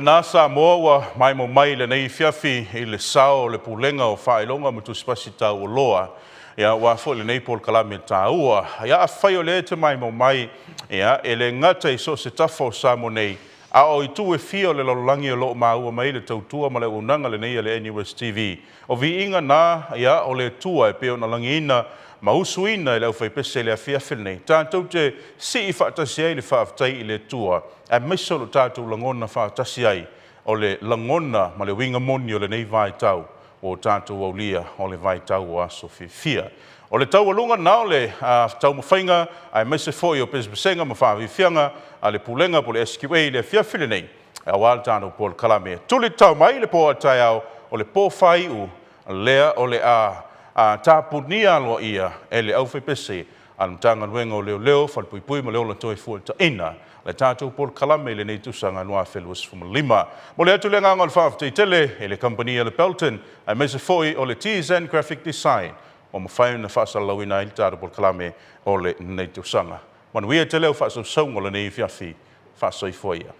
lena Samoa ua maimoa mai i lenei afiafi i le sao o le Pulega o Faailoga ma Tusipasi Taualoa, ia aua foi lenei polokalame taua. Ia afai o lea e te maimoa mai, ia e le gata i so o se tafa o Samoa nei, a o itu e fia o le lalolagi o lo o maua mai le tautua ma le auaunaga lenei a le NUS TV. O viiga na, ia, o le Atua e pei ona lagiina ma usuina e le aufaipese i le afiafi lenei, tatou te sii faatasi ai le faafetai i le Atua, aemaise o lo tatou lagona faatasi ai o le lagona ma le uiga moni o lenei vaitau ua o tatou aulia o le vaitau o aso fiafia. O le taualuga na o le taumafaiga aemaise foi o pesepesega ma faafiafiaga a le Pulega po o le SQA i le afiafi lenei, aua le tatou polokalame. Tuli tatao mai le po a taeao o le po faaiu lea o le a tapunia aloaia e le aufaipese a le Matagaluega o Leoleo, Falepuipui ma le Ola Toefuataina le tatou polokalame i lenei tausaga 2025. Momoli atu le agaga o le faafetai tele i le kamupani a le Belton aemaise foi o le TZN Graphic Design ua mafai ona faasalalauina ai le tatou polokalame o lenei tausaga. Manuia tele au faasausauga o lenei afiafi. Faasoifua ia.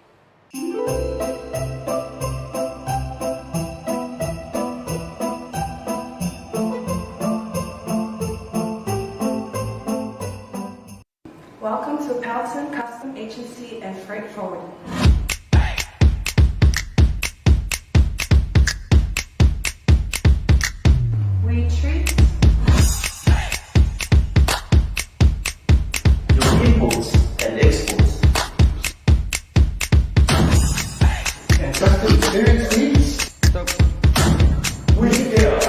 Welcome to Pelton Custom Agency and Freight Forwarding. We treat your imports and exports. And trusted experience needs? We're here.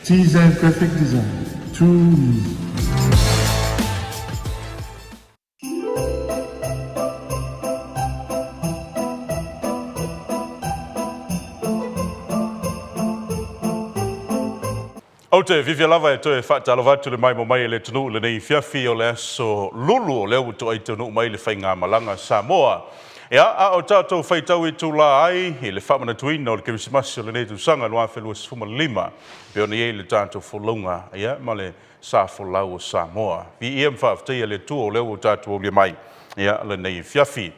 T-Zen Graphic Design. Too easy. Ou te fiafia lava e toe faatalofa atu i le maimoa mai e le atunuu i lenei afiafi o le aso Lulu o lea ua toai taunuu mai le faigamalaga a Samoa. Ia, a o tatou faitau itulā ai i le faamanatuina o le Kerisimasi o lenei tausaga 2025, e pei ona i ai le tatou folauga, ia, ma le sa folau o Samoa. Viia ma faafetaia le Atua o lea ua tatou aulia mai, ia, lenei afiafi.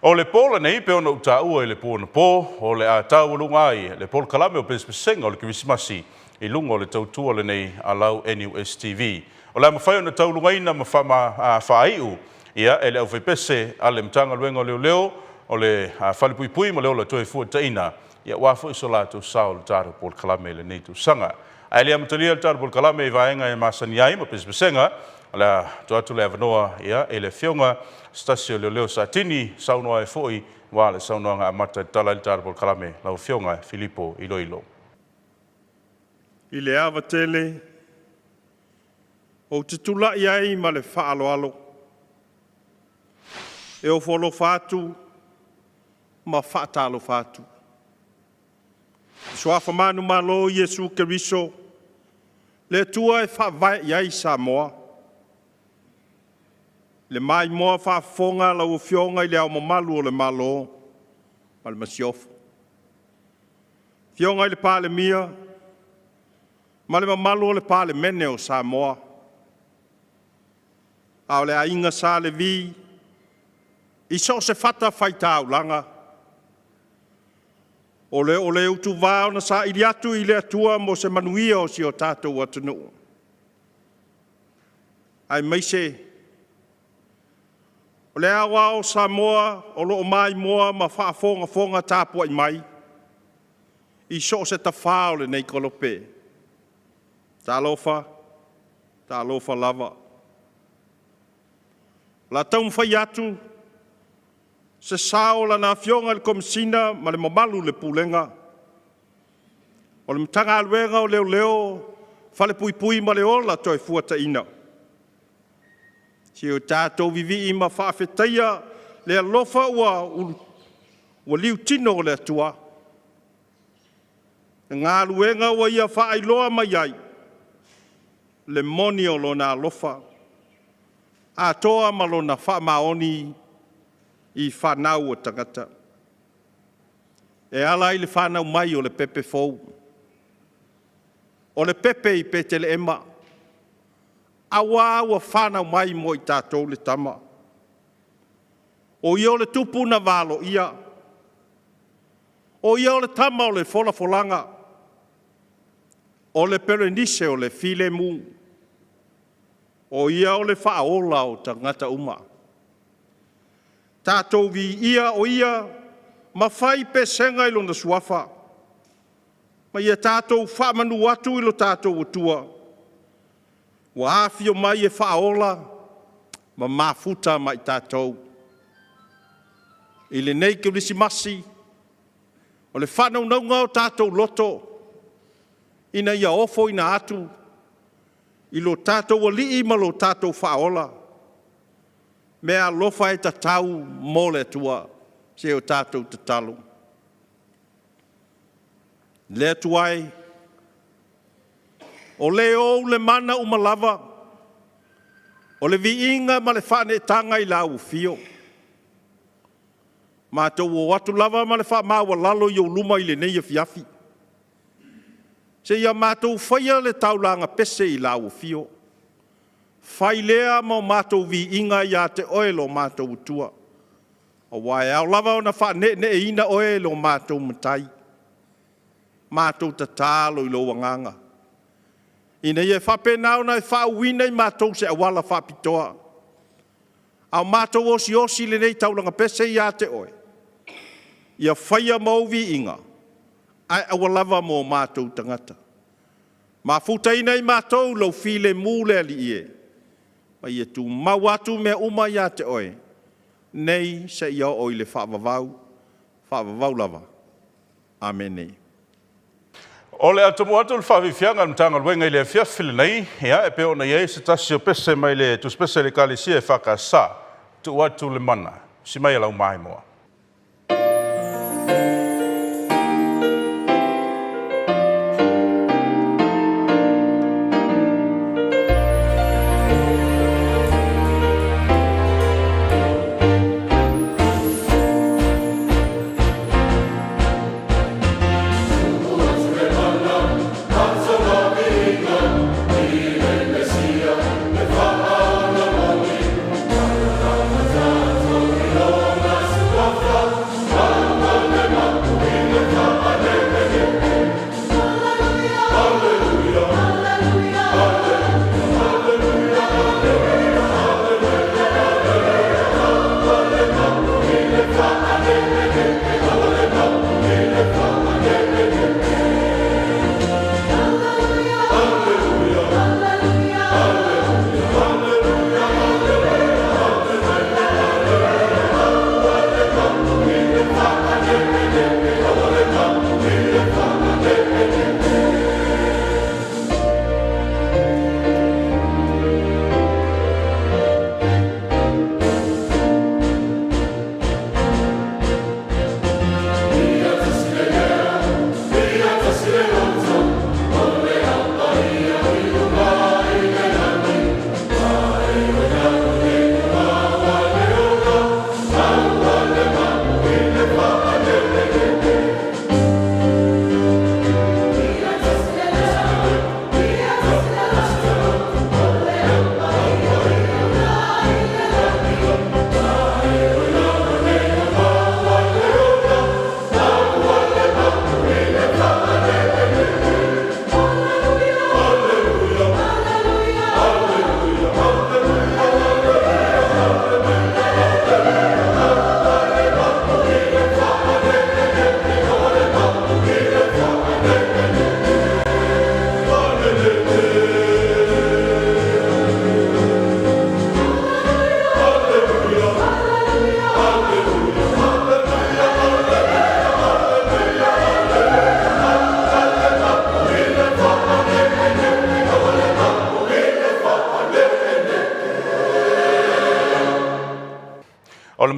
O le po lenei, pei ona ou taua i le po anapo, o le a taualuga ai le polokalame o pesepesega o le Kerisimasi i luga o le tautua lenei a lau NUS TV. O le a mafai ona taulugaina ma faaiu ia e le aufaipese a le Matagaluega o Leoleo, o le Falepuipui ma le Ola Toefuataina, ia aua foi so latou sao i le tatou polokalame i lenei tausaga. Ae le amatalia le tatou polokalame i vaega e masani ai ma pesepesega, o le a tuu atu le avanoa ia i le Afioga se tasi o leoleo Satini, saunoa ai foi aua le saunoaga amata e tatala ai le tatou polokalame, lau Afioga Filipo Iloilo. I le ava tele, ou te tulai ai ma le faaaloalo e ofo alofa atu ma faatalofa atu. I suafa manumalo o Iesu Keriso, le Atua e faavae i ai Samoa. Le maimoa faafofoga a lau Afioga i Le Ao Mamalu o le Malo ma le Masiofo, Afioga i le Palemia ma le mamalu o le Palemene o Samoa, a o le aiga Sa Levi i so o se fatafaitaulaga, o le o le utuvā ona saili atu i le Atua mo se manuia o si o tatou atunuu, aemaise o le aoao o Samoa o lo o maimoa ma faafogafoga tapuai mai i so o se tafā o lenei kolope. Talofa, talofa lava. O le a taumafai atu se sao o lana Afioga i le Komesina ma le mamalu i le Pulega o le Matagaluega o Leoleo falepuipui ma le ola toe fuataina. Se o tatou vivi'i ma faafetaia le alofa ua ua liutino o le Atua. Le galuega ua ia faailoa mai ai, le moni o lona alofa, atoa ma lona faamaoni i fanau o tagata. E ala i le fanau mai o le pepe fou, o le pepe i Peteleema, auā ua fanau mai mo i tatou le tama. O ia o le tupu na valoia, o ia o le tama o le folafolaga, o le perenise o le filemu, o ia o le faaola o tagata uma. Tatou viia o ia ma fai pesega i lona suafa, ma ia tatou faamanu atu i lo tatou Atua, ua afio mai e faaola ma mafuta ma i tatou. I lenei Kerisimasi, o le faanaunauga o tatou loto, ina ia ofoina atu i lo tatou Alii ma lo tatou Faaola, meaalofa e tatau mo le Atua, se o tatou tatalo. Le Atua e, o le ou le mana uma lava, o le viiga ma le faaneetaga i lau afio. Matou o atu lava ma le faamaualalo i ou luma i lenei afiafi, seia matou faia le taulaga pese i lau afio. Fai lea ma o matou viiga ia te oe lo matou Atua, aua e ao lava ona faaneeneeina oe e lo matou Matai. Matou tatalo i lou agaga, ina ia faapena ona e faauuina i matou se auala faapitoa, a o matou osiosi lenei taulaga pese ia te oe, ia faia ma ou viiga, ae aua lava mo matou tagata. Mafutaina i matou lou filemu le Alii e, ma ia tumau atu mea uma ia te oe, nei seia oo i le faavavau, faavavau lava. Amene. O le atumu atu le faafiafiaga o le Matagaluega i le afiafi lenei, ia, e pei ona i ai se tasi o pese mai le tusipese a le Ekalesia EFKS, tuu atu le mana, si mai e lau maimoa.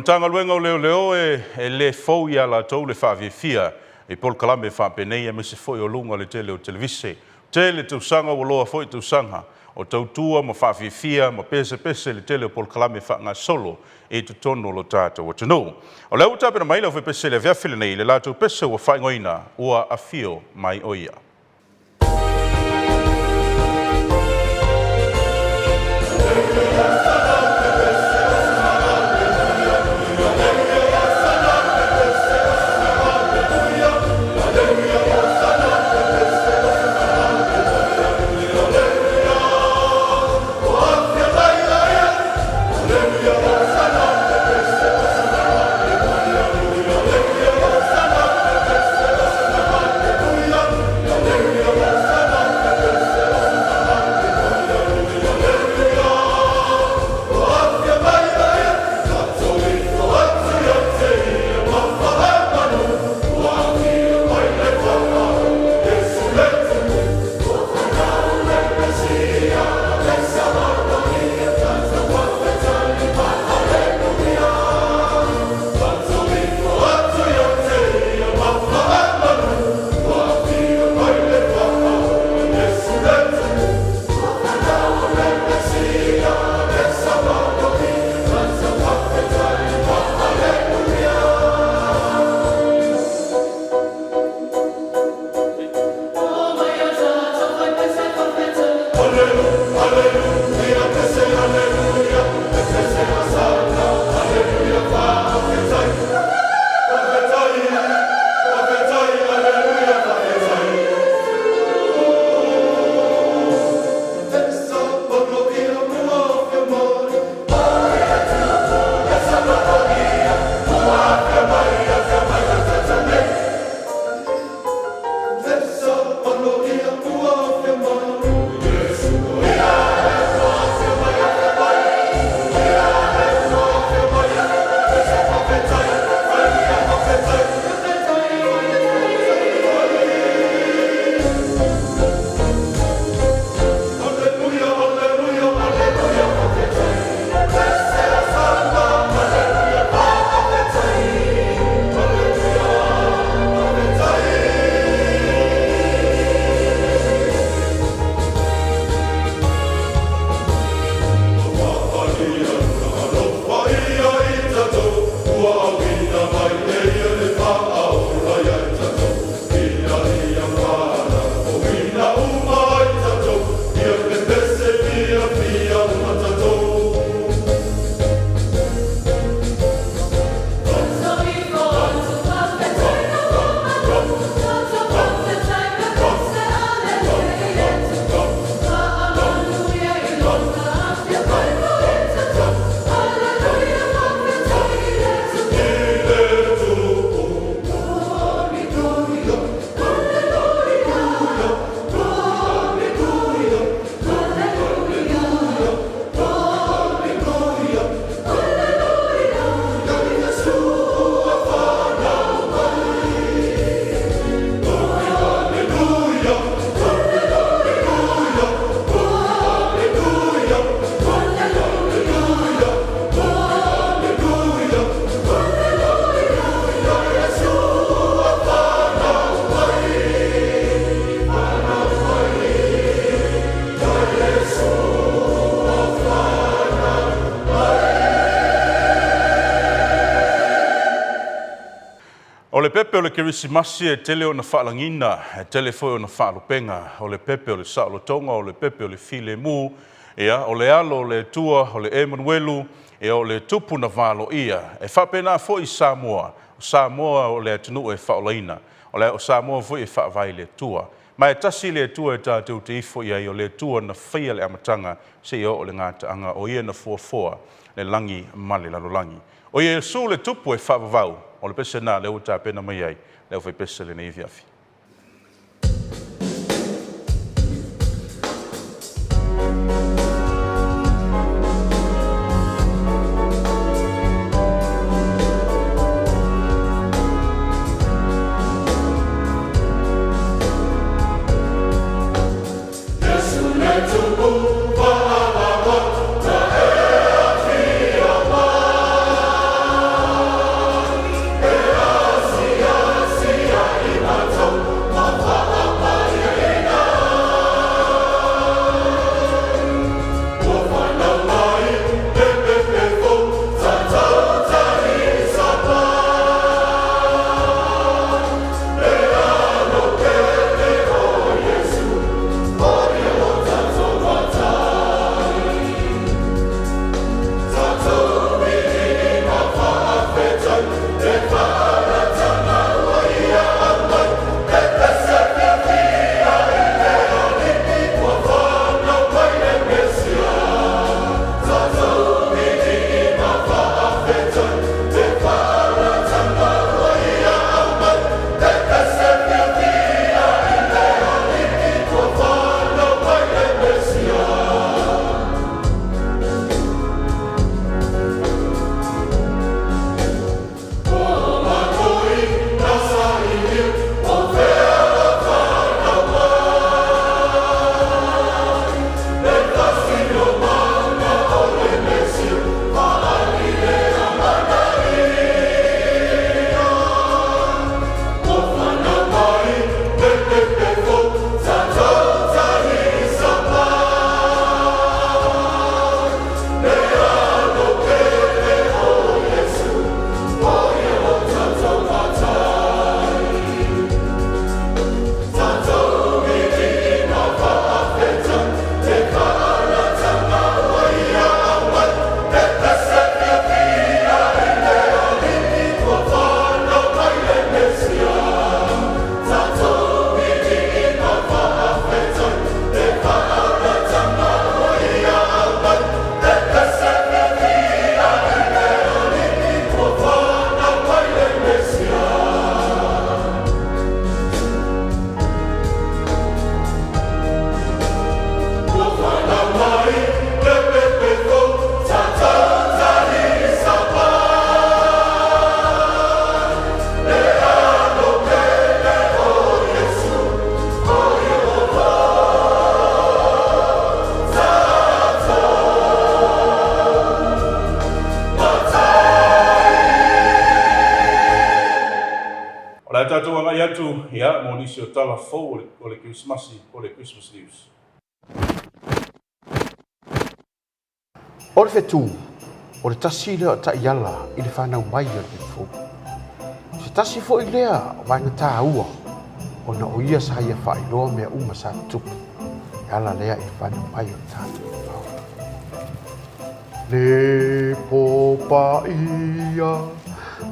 Matagaluega o Leoleo e lē fou iā latou le faafiafia i polokalame faapenei aemaise foi o luga o le tele o televise. Tele tausaga ua loa foi tausaga o tautua ma faafiafia ma pesepese le tele o polokalame faagasolo i totonu o lo tatou atunuu. O lea ua tapena mai le aufaipese i le afiafi lenei le latou pese ua faaigoaina Ua Afio Mai O Ia. O le pepe o le Kerisimasi e tele ona faalagiina, e tele foi ona faalupega. O le pepe o le saolotoga, o le pepe o le filemu, ia, o le alo o le Atua, o le Emanuelu, ia, o le tupu na valoia. E faapena foi Samoa, o Samoa o le atunuu e faaolaina, o le o Samoa foi e faavae i le Atua. Ma e tasi le Atua e tatou te ifo i ai, o le Atua na faia le amataga seia oo i le gataaga, o ia na fuafua le lagi ma le lalolagi. O Iesu le tupu e faavavau, o le pese lena lea ua tapena mai ai le aufaipese i lenei afiafi. O le a tatou agai atu, ia, mo nisi o tala fou o le, o le Kerisimasi, po o le Christmas News. O le fetu, o le tasi lea o taiala i le fanau mai o le fefou. Se tasi foi lea o vaega tāua ona o ia sa ia faailoa mea uma sa tutupu e ala lea i le fanau mai o le tatou Fao. Le popaia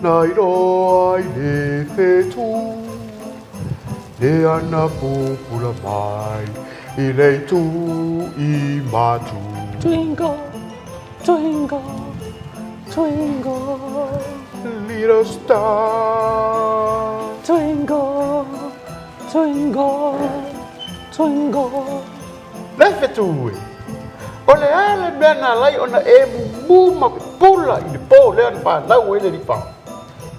na iloa ai le fetu, le ana pupula mai i le itu i matu. Twinkle, twinkle, twinkle. Little star. Twinkle, twinkle, twinkle. Le fetu e. O le a le mea na ala ai ona e mumu ma pupula i le pō lea na fanau ai le Alii Fao?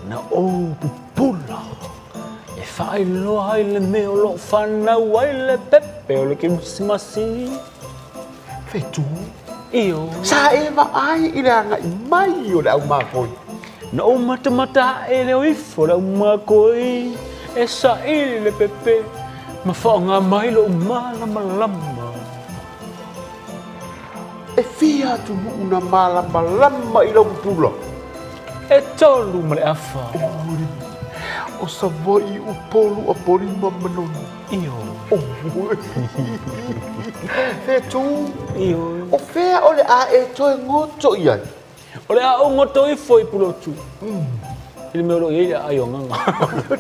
Na ou pupula e faailoa ai le mea o lo o fanau ai le pepe o le Kerisimasi. Fetu. Ioe. Sa e vaai i le agai mai o le aumakoi. Na ou matamata aʻe le o ifo le aumakoi e saili le pepe ma faaaoga mai lou malamalama. E fia atunuu na malamalama i lau pupula? E 3 1/2. O Savaii, Upolu, Apolima ma Manonu. Ioe. Fetu. Ioe. O fea o le a e toe goto i ai? O le a ou goto ifo i Pulotu. I le mea o lo o i ai le aai o Agaga.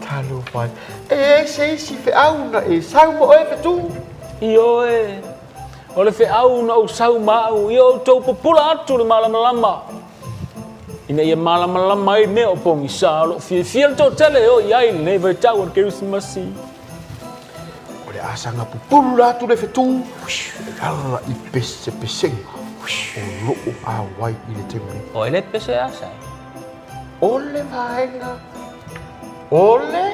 Talofa e. E i ai se isi feau na e sau ma oe Fetu? Ioe. O le feau na ou sau ma au, ia outou pupula atu le malamalama, ina ia malamalama ai mea o pogisa o lo o fiafia le toatele e o i ai i lenei vaitau o le Kerisimasi. O le asaga pupulu la atu le fetu, e ala i pesepesega o loo auai i le taimi nei. O le pese asa e. O le vaega o le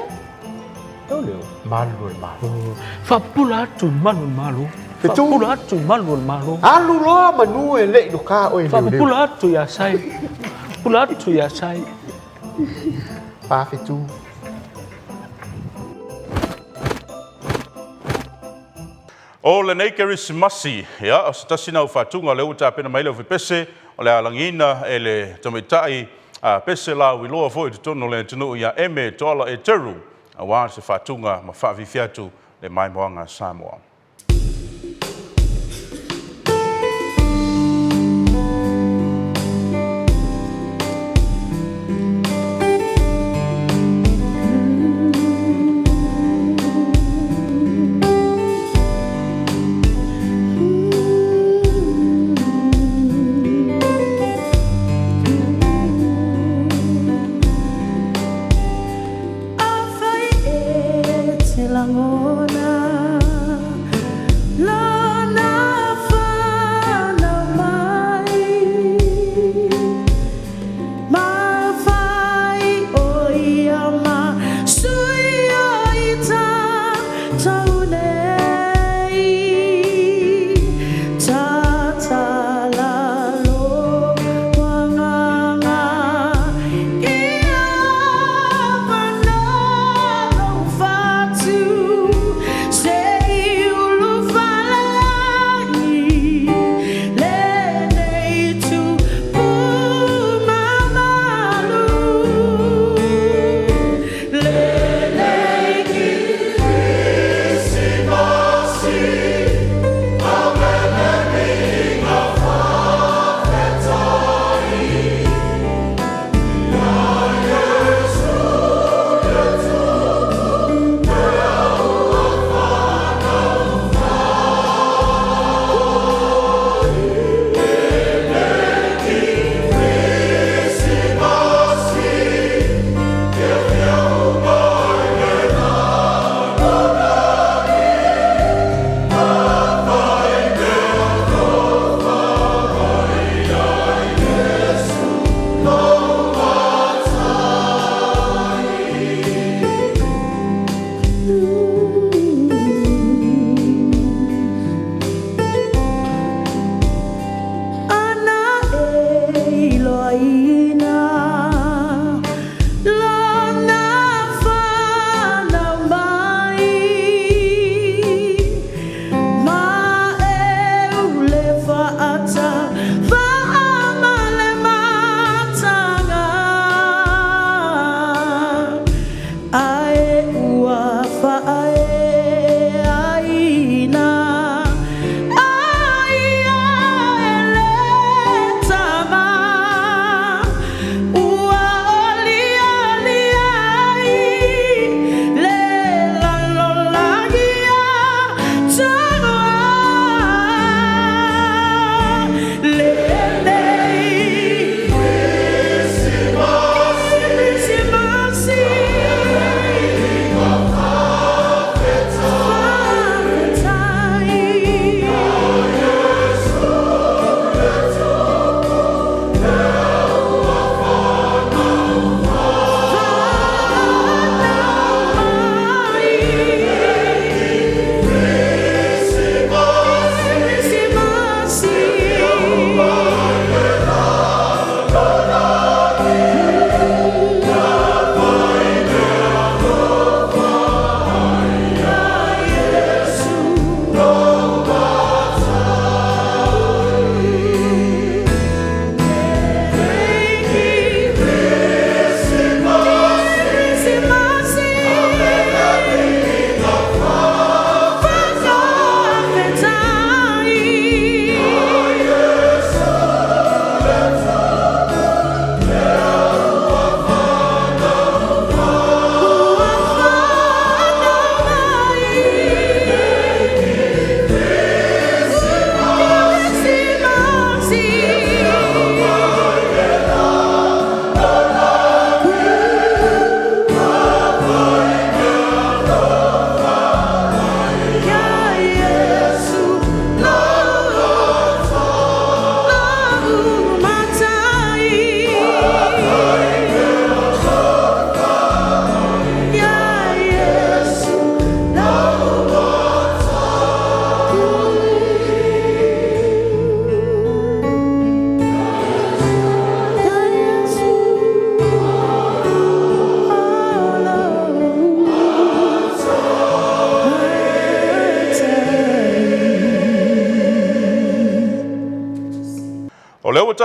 O le o. Malu o le Malo. Faapupula atu i malu o le Malo. Fetu. Faapupula atu i malu o le Malo. Alu loa manu e le i loka oe leoleo. Faapupula atu iā Sai. Pupula atu iā Sai. Fafetu. O lenei Kerisimasi, ia, o se tasi na o faatuga o lea ua tapena mai le aufepese, o le alagiina e le tamaitai a pese lauiloa foi i totonu o le atunuu ia Eme Toala Eteru, auā se faatuga ma faafiafia atu le maimoaga a Samoa. Afai e te lagona.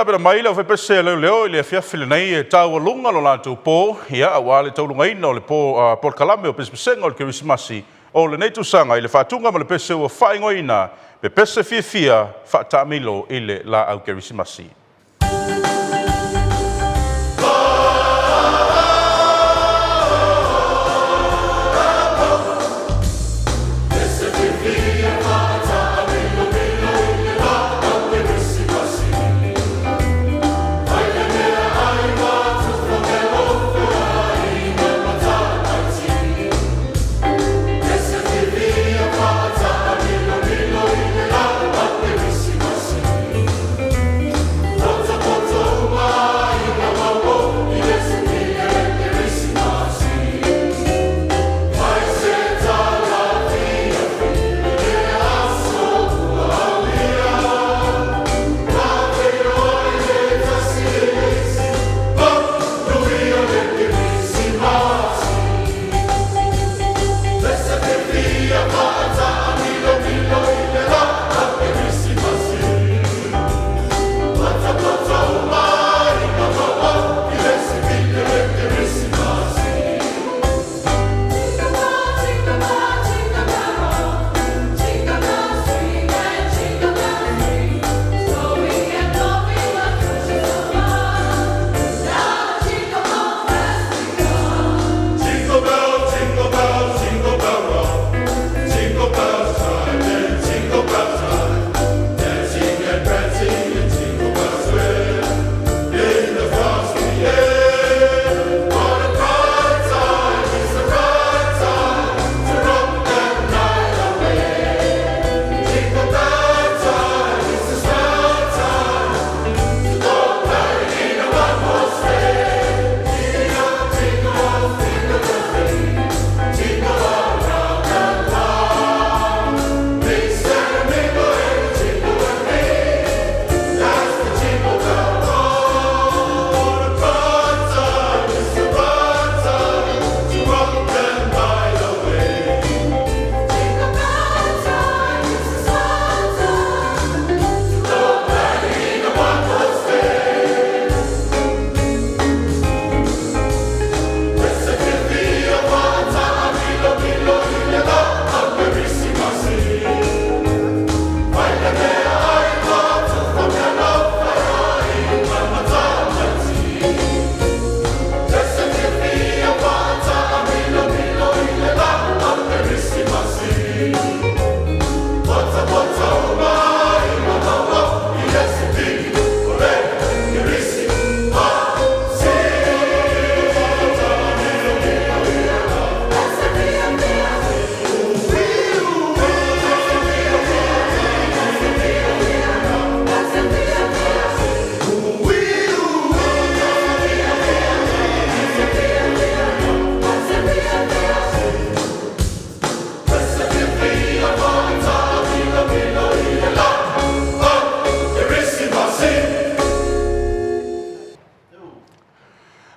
tapena mai le aufaipese'e a leoleo i le afiafi lenei e taualuga lo latou po, ia, auā le taulugaina o le po, polokalame o pesepesega o le Kerisimasi o lenei tausaga i le faatuga ma le pese ua faaigoaina Pepese Fiafia Faataamilo i le Laau Kerisimasi.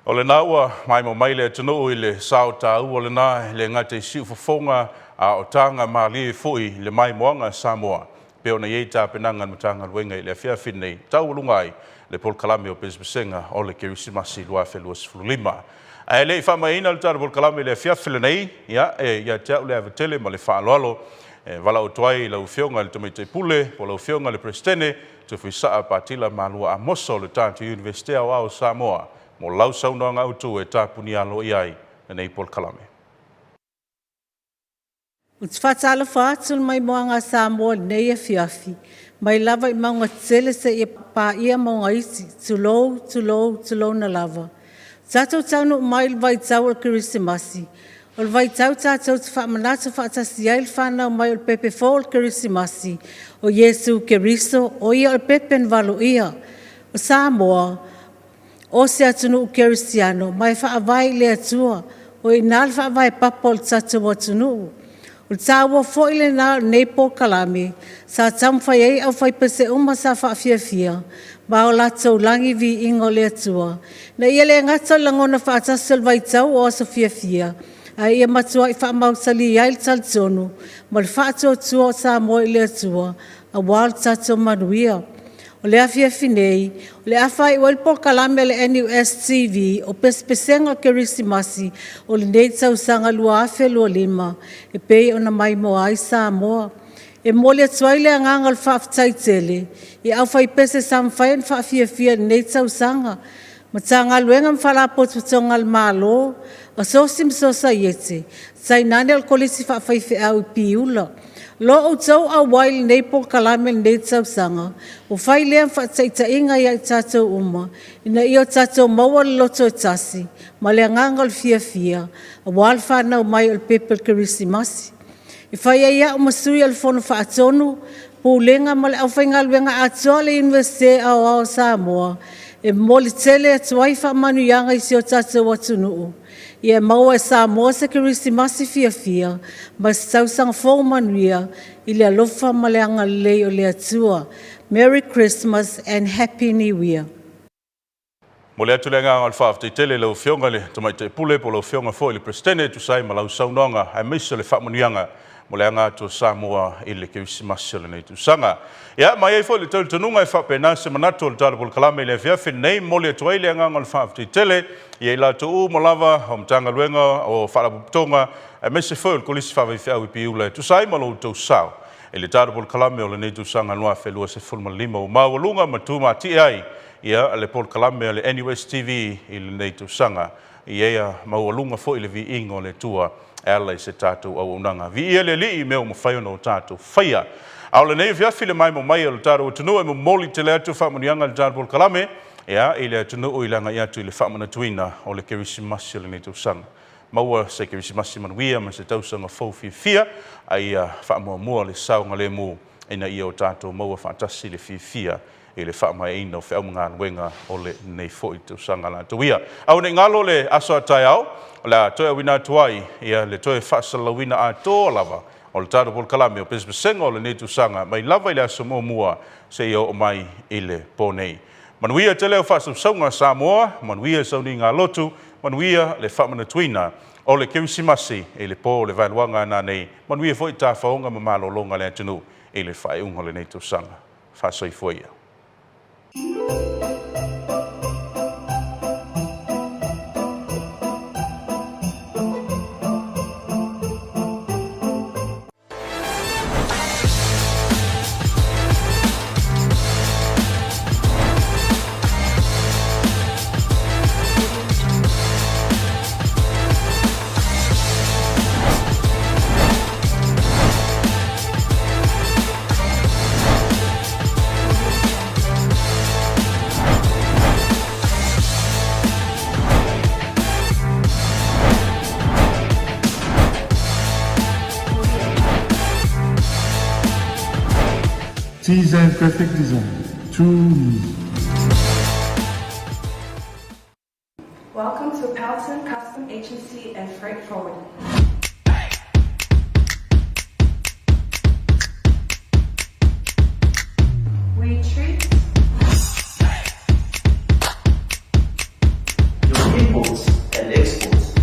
O lena ua maimoa mai le atunuu i le sao taua lena e le gata i siufofoga a o taga malie foi i le maimoaga a Samoa pei ona i ai tapenaga a le Matagaluega i le afiafi lenei taualuga ai le polokalame o pesepesega o le Kerisimasi 2025. Ae le i faamaeaina le tatou polokalame i le afiafi lenei, ia, e ia te au le ava tele ma le faaaloalo e valaau ai i lau Afioga i le Tamaitai Pule po o lau Afioga i le Peresetene Tufuisaa Patila Malua Amosa o le tatou Iunivesite Aoao o Samoa mo lau saunoaga autu e tapunia aloaia ai lenei polokalame. Ou te faatalofa atu i le maimoaga a Samoa i lenei afiafi, mai lava i mauga tetele seia paia mauga iti, tulou, tulou, tulouna lava. Tatou taunuu mai i le vaitau o le Kerisimasi, o le vaitau tatou te faamanatu faatasi ai le fanau mai o le pepe fou o le Kerisimasi, o Iesu Keriso, o Ia o le pepe na valoia. O Samoa, o se atunuu kerisiano ma e faavae i le Atua. O i ina le faavae papa o le tatou atunuu. O le taua foi lena o lenei polokalame sa taumafai ai le aufaipese uma sa faafiafia ma o latou lagi viiga o le Atua. Ina ia le gata o le lagona faatasi o le vaitau o aso fiafia, ae ia matuai faamausali ai le talitonu ma le faatuatua o Samoa i le Atua aua lo tatou manuia. O le afiafi nei, o le a faaiu ai le polokalame a le NUS TV o Pesepesega o le Kerisimasi o lenei tausaga 2025 e pei ona maimoa ai Samoa. E momoli atu ai le agaga o le faafetai tele i aufaipese sa mafai ona faafiafia i lenei tausaga, Matagaluega ma Faalapotopotoga a le Malo, Asosi ma Sosaiete, tainane o le Kolisi Faafaifeau i Piula. O lo outou auai i lenei polokalame i lenei tausaga, ua fai lea ma faataitaiga ia i tatou uma ina ia tatou maua le loto e tasi ma le agaga o le fiafia aua le fanau mai o le pepe o le Kerisimasi. E fai ai au ma sui o le Fono Faatonu, Pulega ma le aufaigaluega atoa a le Iunivesite Aoao o Samoa, e momoli tele atu ai faamanuiaga i si o tatou atunuu. Ia maua e Samoa se Kerisimasi fiafia ma se Tausaga Fou manuia i le alofa ma le agalelei o le Atua. Merry Christmas and Happy New Year. Momoli atu le agaga o le faafetai tele i lau Afioga i le Tamaitai Pule po o lau Afioga foi i le Peresetene e tusa ai ma lau saunoaga aemaise o le faamanuiaga mo le aga atu o Samoa i le Kerisimasi o lenei tausaga. Ia, ma i ai foi le talitonuga e faapena se manatu o le tatou polokalame i le afiafi lenei, momoli atu ai le agaga o le faafetai tele ia i latou uma lava o Matagaluega o Faalapotopotoga aemaise foi o le Kolisi Faavaifeau i Piula e tusa ai ma lo outou sao i le tatou polokalame o lenei tausaga 2025 ua maualuga ma tumatie ai ia le polokalame a le NUS TV i lenei tausaga. Ia maualuga foi le viiga o le Atua e ala i se tatou auaunaga. Viia le Alii i mea ua mafai ona o tatou faia. A o lenei afiafi le maimoa mai o le tatou atunuu e momoli tele atu faamanuiaga i le tatou polokalame ia i le atunuu i le agai atu i le faamanatuina o le Kerisimasi o lenei tausaga. Maua se Kerisimasi manuia ma se tausaga fou fiafia, a ia faamuamua le saogalemu ina ia o tatou maua faatasi le fiafia i le faamaeaina o feau ma galuega o lenei foi tausaga latou ia. Aua ne i galo le aso a taeao, o le a toe auina atu ai ia le toe faasalalauina atoa lava o le tatou polokalame o Pesepesega o lenei tausaga mai lava i le aso muamua seia oo mai i le po nei. Manuia tele au faasausauga Samoa, manuia sauniga lotu, manuia le faamanatuina o le Kerisimasi i le po o le vaeluaga a nanei, manuia foi tafaoga ma malologa a le atunuu i le faaiuga o lenei tausaga. Faasoifua ia. Design graphic design. Too easy. Welcome to Pelton Custom Agency and Freight Forwarding. We treat your imports and exports.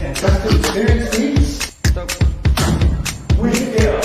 And trusted experience needs. We here.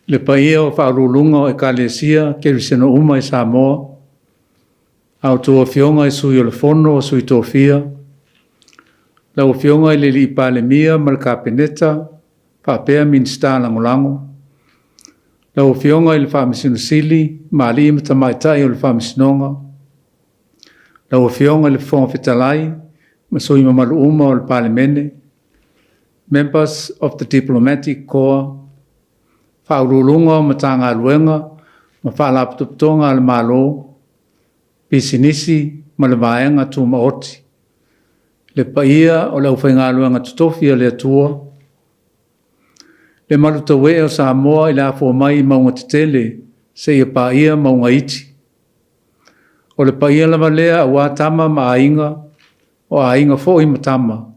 Le paia o faauluuluga o Ekalesia Kerisiano uma i Samoa, a outou Afioga i Sui o le Fono a Sui Tofia, lau Afioga i le Alii Palemia ma le Kapeneta faapea Minisita Lagolago, lau Afioga i le Faamasino Sili ma alii ma tamaitai o le Faamasinoga, lau Afioga i le Fofoga Fetalai ma sui usufono mamalu uma o le Palemene, Members of the Diplomatic Corps, Faauluuluga o Matagaluega ma Faalapotopotoga a le Malo, Pisinisi ma le Vaega Tumaoti. Le paia o le aufaigaluega totofi a le Atua, le malutauee o Samoa i le afua mai i mauga tetele seia paia mauga iti. O le paia lava lea aua Tama ma Aiga, o Aiga foi ma Tama,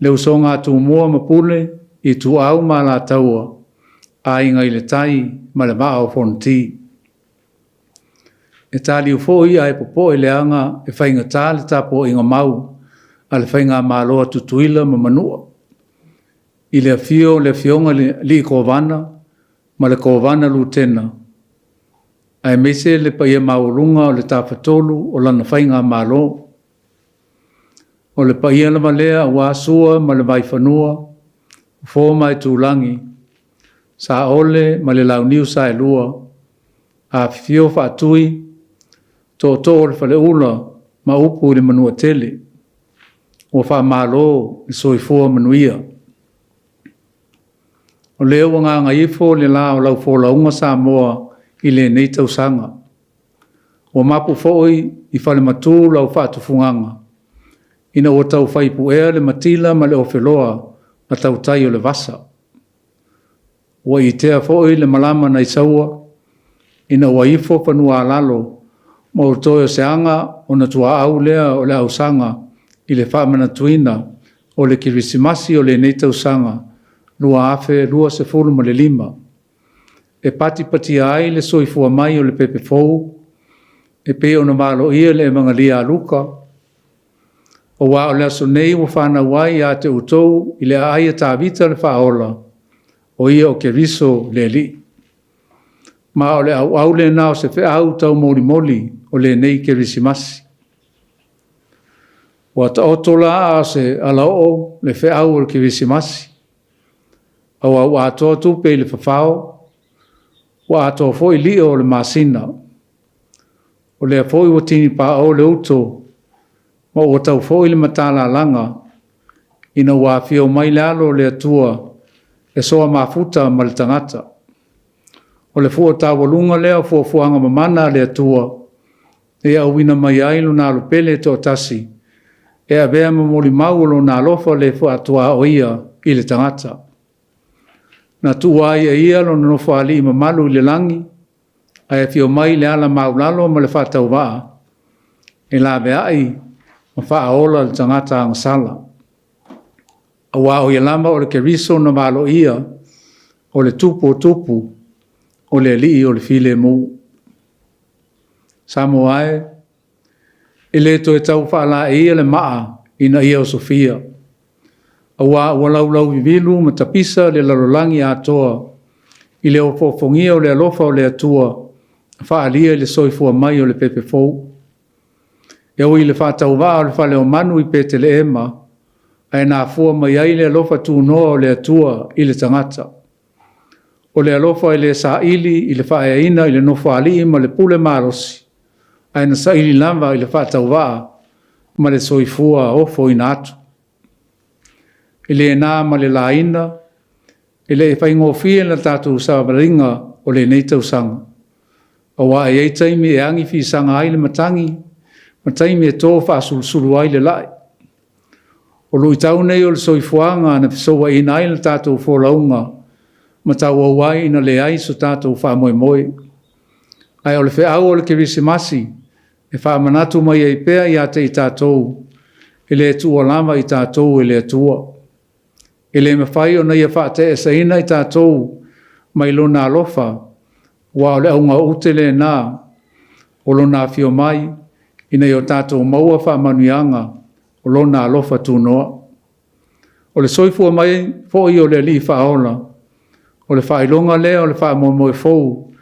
le usoga a Tumua ma Pule, Ituau ma Alataua, Aiga i le Tai ma le Vaa o Fonoti. E taliu foi ae popoe leaga e faigata le tapuaiga mau a le Faigamalo a Tutuila ma Manua, i le afio o le Afioga i le Alii Kovana ma le Kovana Lutena, aemaise le paia maualuga o le Tafatolu o lana Faigamalo. O le paia lava lea aua Sua ma le Vaifanua, Fofo ma Aitulagi, Saole ma le Launiu Saelua, afifio Faatui, Tootoo o le Faleula ma upu i le Manuatele. Ua faamalo le soifua manuia. O lea ua gagaifo le la o lau folauga Samoa i lenei tausaga. Ua mapu foi i falematu lau faatufugaga ina ua taufai puea le matila ma le ofeloa na tautai o le vasa. Ua itea foi le malama nai Saua ina ua ifo fanua-a-lalo ma ua toe o se aga ona tuaau lea o le ausaga i le faamanatuina o le Kerisimasi o lenei tausaga 2025, e patipatia ai le soifua mai o le pepe fou e pei ona valoia i le Evagalia a Luka, aua o le aso nei ua fanau ai ia te outou i le aai a Tavita le Faaola, o ia o Keriso le Alii. Ma o le auau lena o se feau taumolimoli o lenei Kerisimasi. Ua taoto la a o se alaoo le feau o le Kerisimasi, aua ua atoa tupe i le fafao, ua atoa foi lio o le masina. O lea foi ua tinipao le uto ma ua tau foi le matalalaga ina ua afio mai le Alo o le Atua e soa mafuta ma le tagata. O le fua taualuga lea o fuafuaga mamana a le Atua e auina mai ai Lona Alo pele e toatasi e avea ma molimau o Lona alofa le faatuaoia i le tagata. Na tuua ai e ia Lona nofoalii mamalu i le lagi, ae afio mai i le ala maulalo ma le faatauvaa e laveai ma faaola le tagata agasala. Aua o ia lava o le Keriso na valoia, o le Tupu o tupu, o le Alii o le filemu. Samoa e, e le toe tau faalaeia le maa ina ia osofia, aua ua laulauvivilu ma tapisa le lalolagi atoa i le ofoofogia o le alofa o le Atua na faaalia i le soifua mai o le pepe fou. E ui i le faatauvaa o le fale o manu i Peteleema, ae na afua mai ai le alofa tunoa o le Atua i le tagata. O le alofa e le saili i le faaeaina i le nofoalii ma le pule malosi, ae na saili lava i le faatauvaa ma le soifua ofoina atu. E le na ma le laina, e le i faigofie le tatou savaliga o lenei tausaga, aua e i ai taimi e agi fisaga ai le matagi ma taimi e to faasulusulu ai le la'i. O luitau nei o le soifuaga na fesouaina ai le tatou folauga ma tauau ai ina leai so tatou faamoemoe. Ae o le feau o le Kerisimasi e faamanatu mai ai pea ia te i tatou, e le tuua lava i tatou e le Atua. E le mafai ona Ia faateesaina i tatou mai Lona alofa, aua o le auga ute lena o Lona afio mai ina ia o tatou maua faamanuiaga o Lona alofa tunoa. O le soifua mai foi o le Alii Faaola, o le faailoga lea o le faamoemoe fou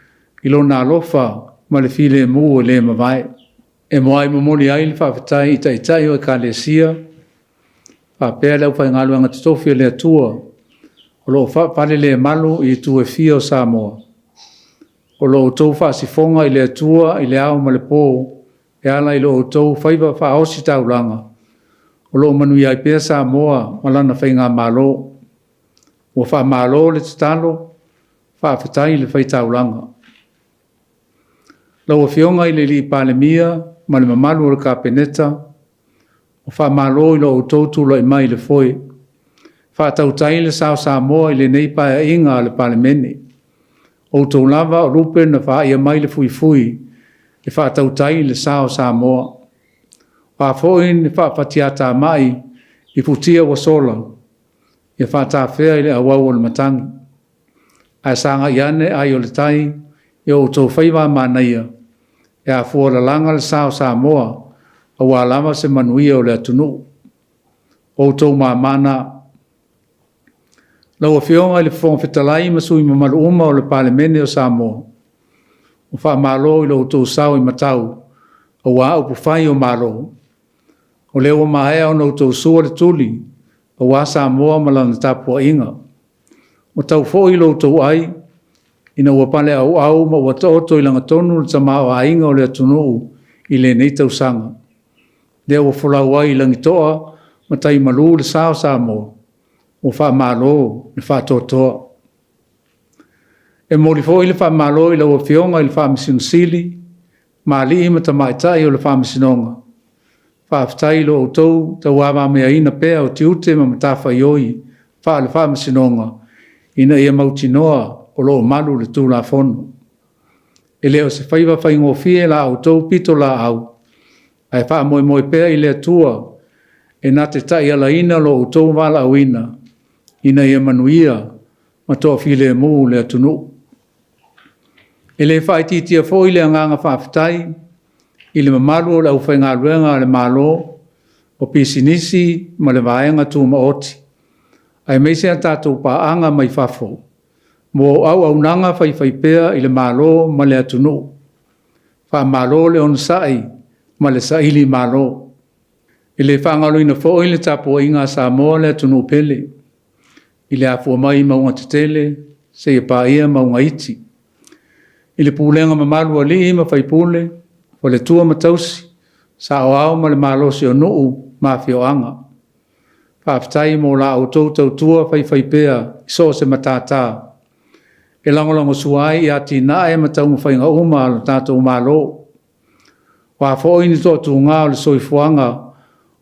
i Lona alofa ma le filemu e le mavae. E muai momoli ai le faafetai i Taitai o Ekalesia faapea le aufaigaluega totofi a le Atua o lo o faapalelemalu i itu e fia o Samoa. O lo outou faasifoga i le Atua i le ao ma le po e ala i lo outou faiva faaositaulaga, o lo o manuia ai pea Samoa ma lana faigamalo. Ua faamalo le tatalo, faafetai le faitaulaga. Lau Afioga i le Palemia ma le mamalu o le Kapeneta, ua faamalo i lo outou tulai mai i le foe, faatautai le sa o Samoa i lenei paeaiga a le Palemene. O outou lava o lupe na faia mai le fuifui e faatautai le sa o Samoa. O a foi ni faafatiatamai i futia ua sola, ia faatafea i le auau o le matagi. Ae sagai ane ai o le tai i o outou faiva manaia, e afua lalaga le sa o Samoa, aua lava se manuia o le atunuu. O outou mama na. Lau Afioga i le Fofoga Fetalai ma sui usufono mamalu uma o le Palemene o Samoa, ua faamalo i lo outou sao i matau aua upufai o Malo. O lea ua maea ona outou sua le tuli aua Samoa ma lana tapuaiga. Ua tau foi lo outou ai ina ua paleauau ma ua taoto i lagatonu le tamaoaiga o le atunuu i lenei tausaga. Lea ua folau ai i lagitoa ma tai malu le sa o Samoa, ua faamalo le faatoatoa. E momoli foi le faamalo i lau Afioga i le Faamasino Sili, ma alii ma tamaitai o le Faamasinoga. Faafetai i lo outou tauavameaina pea o tiute ma matafaioi faale-Faamasinoga ina ia mautinoa o lo o malu le Tulafono. E le o se faiva faigofie la outou pitolaau, ae faamoemoe pea i le Atua e na te taialaina lo outou valaauina ina ia manuia ma toafilemu le atunuu. E le faaitiitia foi le agaga faafetai i le mamalu o le aufaigaluega a le Malo, o pisinisi ma le vaega tumaoti, aemaise a tatou paaga mai fafo, mo auaunaga faifaipea i le Malo ma le atunuu. Faamalo le onosai ma le sailimalo. E le faagaloina foi le tapuaiga a Samoa le atunuu pele, i le afua mai i mauga tetele seia paia mauga iti. I le pulega mamalu a alii ma faipule, faletua ma tausi, saoao ma le malosi o nuu ma afioaga. Faafetai mo la outou tautua faifaipea i so o se matata e lagolagosua ai i atinae ma taumafaiga uma a lo tatou Malo. O a foi ni toatuga o le soifuaga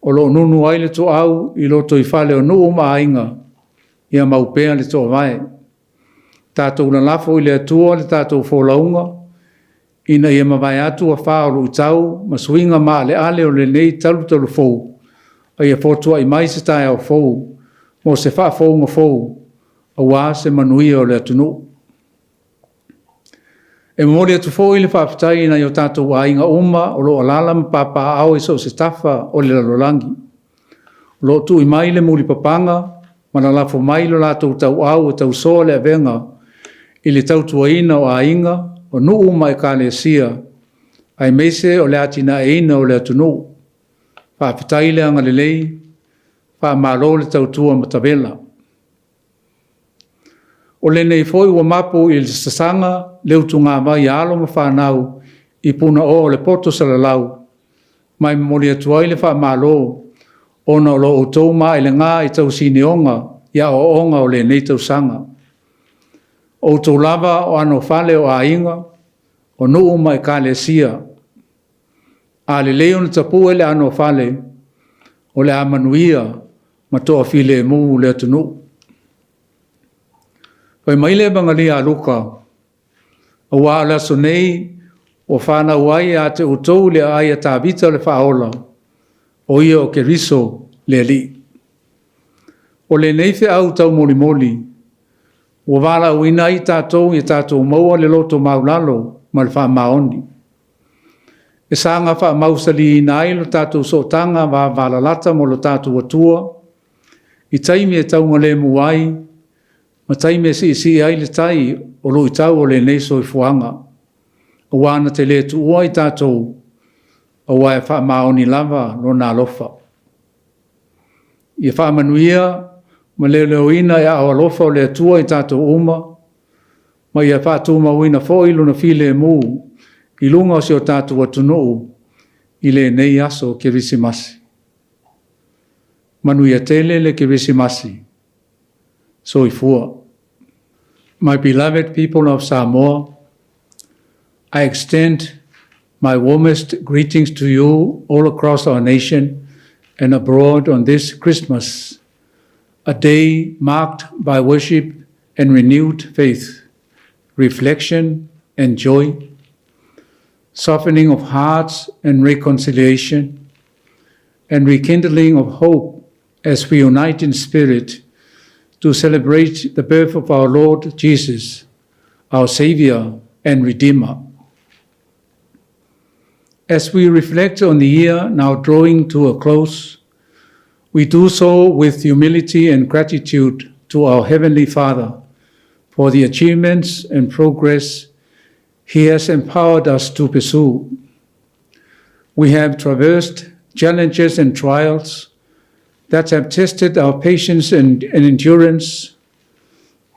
o lo o nunu ai le toau i lotoifale o nuu ma aiga, ia mau pea le toovae. Tatou lalafo i le Atua le tatou folauga, ina ia mavae atu afa o luitau ma suiga maaleale o lenei talutalufou, a ia fotuai mai se taeao fou mo se faafouga fou aua se manuia o le atunuu. E momoli atu foi le faafetai i nai o tatou aiga uma o lo o alaala ma papaaao i so o se tafa o le lalolagi, o lo o tui mai le mulipapaga ma lalafo mai lo latou tauau e tausoa le avega i le tautuaina o aiga, o nuu ma ekalesia, aemaise o le atinaeina o le atunuu. Faafetai le agalelei, faamalo le tautua matavela. O lenei foi ua mapu i le sasaga le utugavai a alo ma fanau i punaoa o le poto salalau, ma e momoli atu ai le faamalo ona o lo outou maelega i tausinioga i aoaoga o lenei tausaga. O outou lava o anofale o aiga, o nuu ma ekalesia. A lelei ona tapue le anofale, o le a manuia ma toafilemu le atunuu. Fai mai le Evagalia a Luka, aua o le aso nei ua fanau ai ia te outou le aai a Tavita le Faaola, o ia o Keriso le Alii. O lenei feau taumolimoli, ua valaauina ai tatou ia tatou maua le loto maualalo ma le faamaoni. E saga faamausaliina ai lo tatou sootaga vavalalata ma lo tatou Atua i taimi e taugalemu ai ma taimi e siisii ai le tai o luitau o lenei soifuaga, aua na te le tuua i tatou, aua e faamaoni lava Lona alofa. Ia faamanuia ma leoleoina e aao alofa o le Atua i tatou uma, ma ia faatumauina foi Lona filemu i luga o si o tatou atunuu i lenei aso Kerisimasi. Manuia tele le Kerisimasi. Soifua. My beloved people of Samoa, I extend my warmest greetings to you all across our nation and abroad on this Christmas, a day marked by worship and renewed faith, reflection and joy, softening of hearts and reconciliation, and rekindling of hope as we unite in spirit to celebrate the birth of our Lord Jesus, our Savior and Redeemer. As we reflect on the year now drawing to a close, we do so with humility and gratitude to our Heavenly Father for the achievements and progress He has empowered us to pursue. We have traversed challenges and trials that have tested our patience and endurance,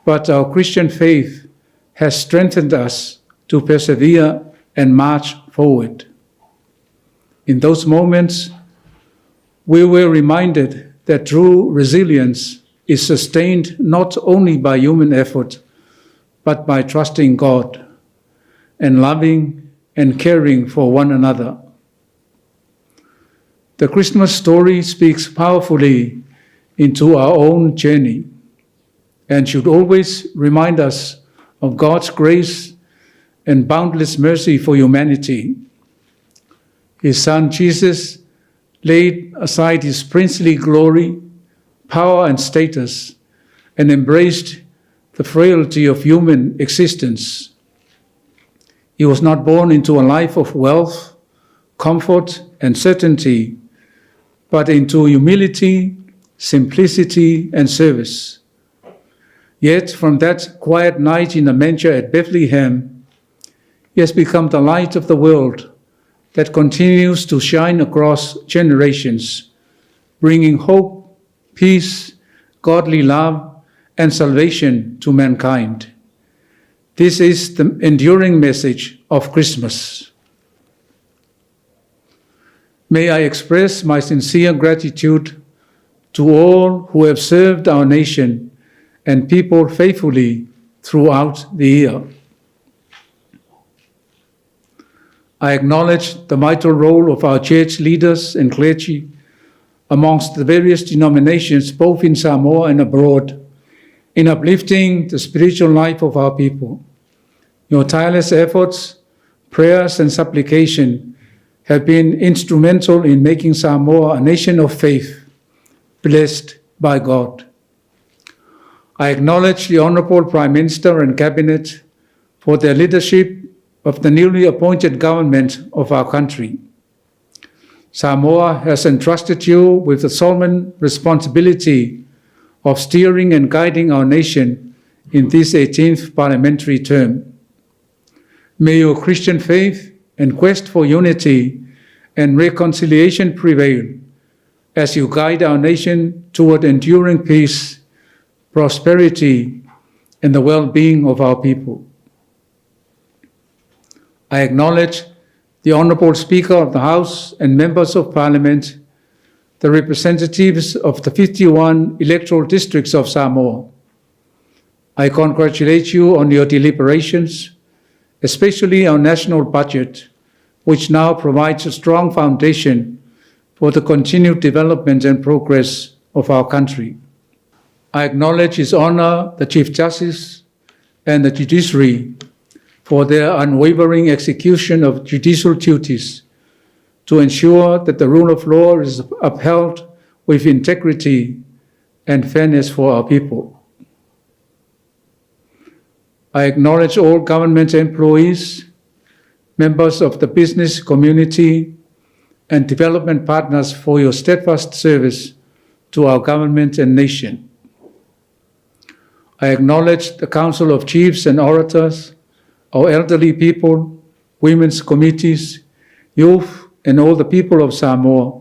but our Christian faith has strengthened us to persevere and march forward. In those moments, we were reminded that true resilience is sustained not only by human effort, but by trusting God and loving and caring for one another. The Christmas story speaks powerfully into our own journey and should always remind us of God's grace and boundless mercy for humanity. His Son Jesus laid aside his princely glory, power, and status and embraced the frailty of human existence. He was not born into a life of wealth, comfort, and certainty, but into humility, simplicity, and service. Yet from that quiet night in the manger at Bethlehem, he has become the light of the world that continues to shine across generations, bringing hope, peace, godly love, and salvation to mankind. This is the enduring message of Christmas. May I express my sincere gratitude to all who have served our nation and people faithfully throughout the year. I acknowledge the vital role of our church leaders and clergy amongst the various denominations, both in Samoa and abroad, in uplifting the spiritual life of our people. Your tireless efforts, prayers, and supplication have been instrumental in making Samoa a nation of faith, blessed by God. I acknowledge the Honorable Prime Minister and Cabinet for their leadership of the newly appointed government of our country. Samoa has entrusted you with the solemn responsibility of steering and guiding our nation in this 18th parliamentary term. May your Christian faith and quest for unity and reconciliation prevail as you guide our nation toward enduring peace, prosperity, and the well being of our people. I acknowledge the Honourable Speaker of the House and Members of Parliament, the representatives of the 51 electoral districts of Samoa. I congratulate you on your deliberations, especially our national budget, which now provides a strong foundation for the continued development and progress of our country. I acknowledge His Honour, the Chief Justice, and the judiciary for their unwavering execution of judicial duties to ensure that the rule of law is upheld with integrity and fairness for our people. I acknowledge all government employees, members of the business community, and development partners for your steadfast service to our government and nation. I acknowledge the Council of Chiefs and Orators, our elderly people, women's committees, youth, and all the people of Samoa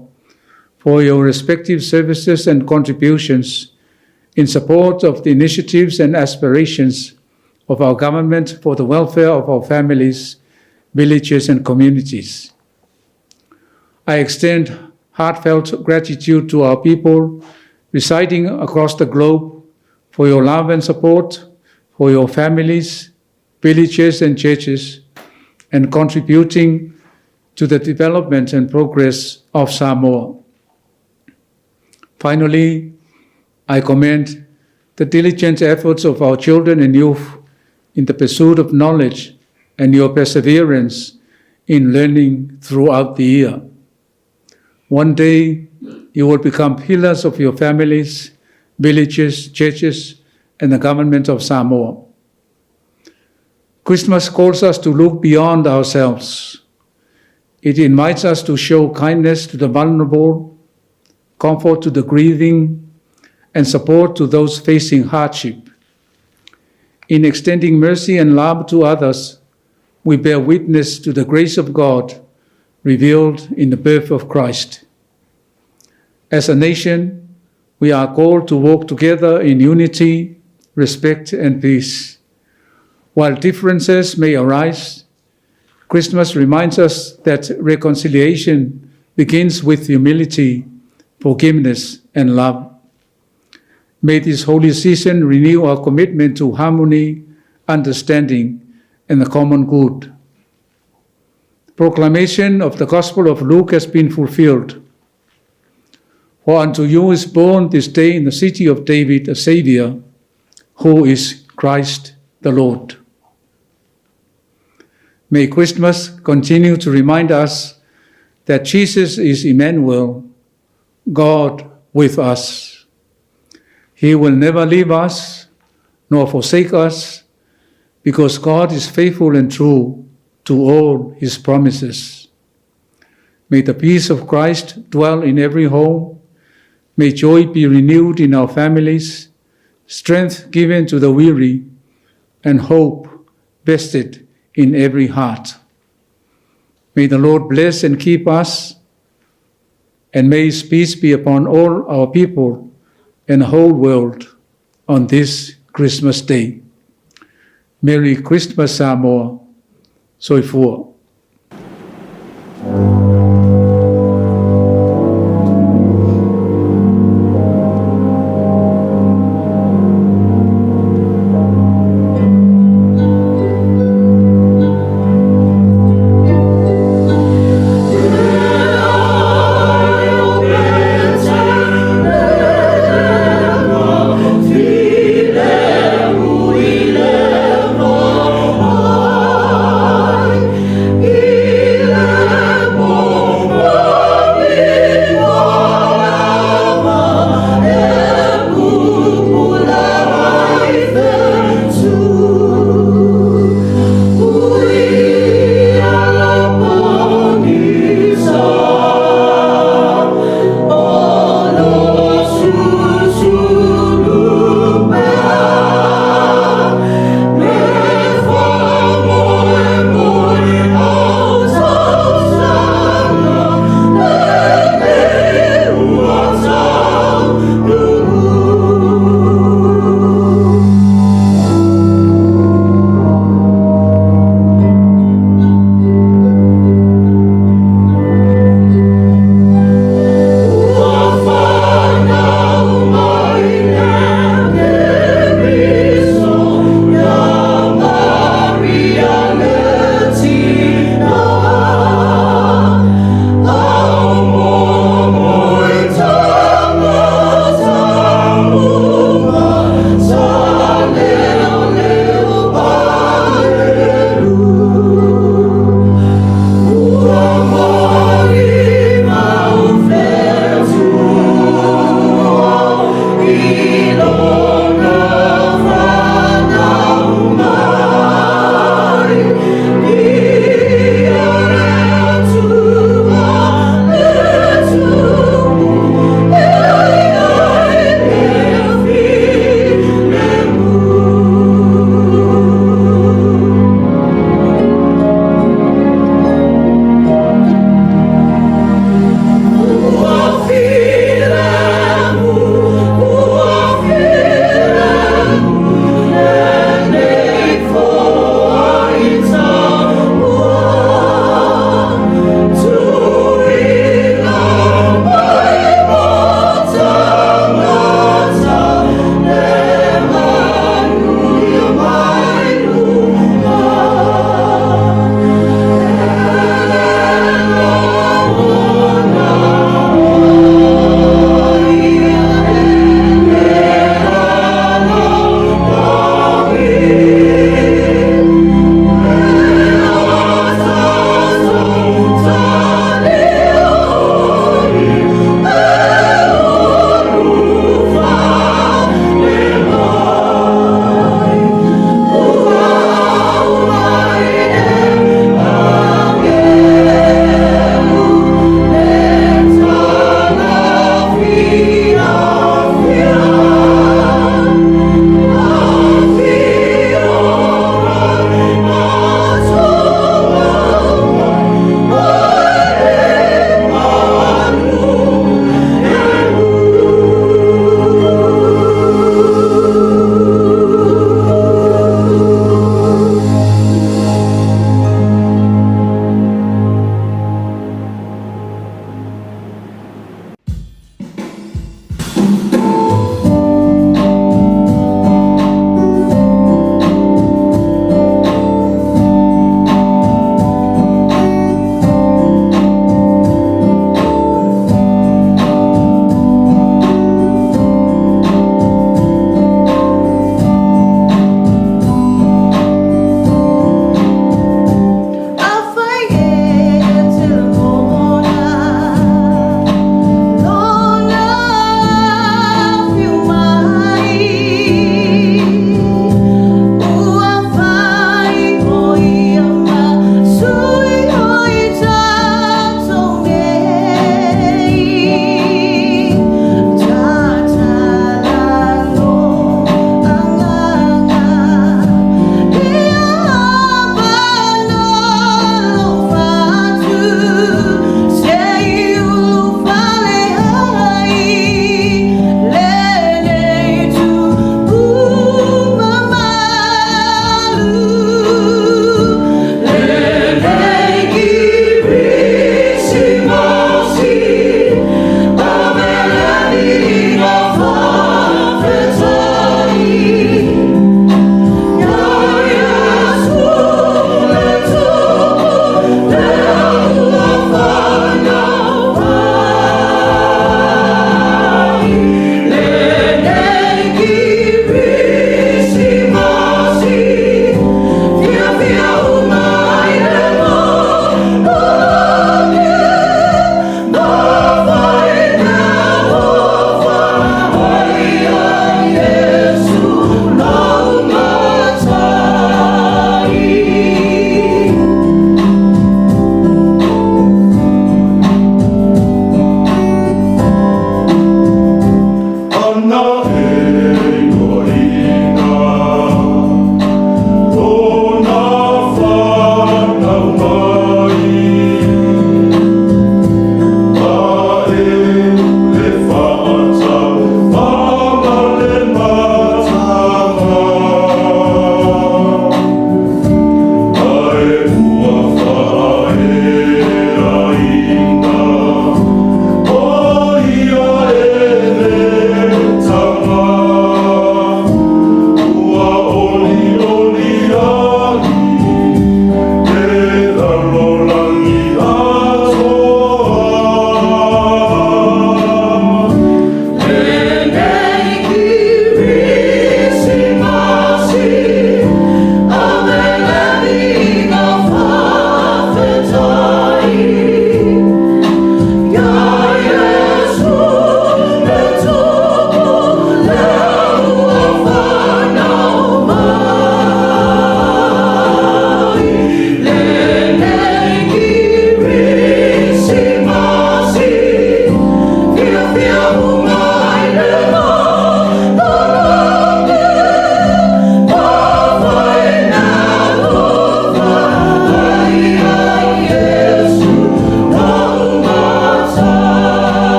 for your respective services and contributions in support of the initiatives and aspirations of our government for the welfare of our families, villages, and communities. I extend heartfelt gratitude to our people residing across the globe for your love and support for your families, villages, and churches, and contributing to the development and progress of Samoa. Finally, I commend the diligent efforts of our children and youth in the pursuit of knowledge and your perseverance in learning throughout the year. One day, you will become pillars of your families, villages, churches, and the government of Samoa. Christmas calls us to look beyond ourselves. It invites us to show kindness to the vulnerable, comfort to the grieving, and support to those facing hardship. In extending mercy and love to others, we bear witness to the grace of God revealed in the birth of Christ. As a nation, we are called to walk together in unity, respect, and peace. While differences may arise, Christmas reminds us that reconciliation begins with humility, forgiveness, and love. May this holy season renew our commitment to harmony, understanding, and the common good. The proclamation of the Gospel of Luke has been fulfilled. For unto you is born this day in the city of David a Savior, who is Christ the Lord. May Christmas continue to remind us that Jesus is Emmanuel, God with us. He will never leave us nor forsake us because God is faithful and true to all his promises. May the peace of Christ dwell in every home. May joy be renewed in our families, strength given to the weary, and hope vested in every heart. May the Lord bless and keep us, and may his peace be upon all our people and the whole world on this Christmas Day. Merry Christmas, Samoa. Soifua.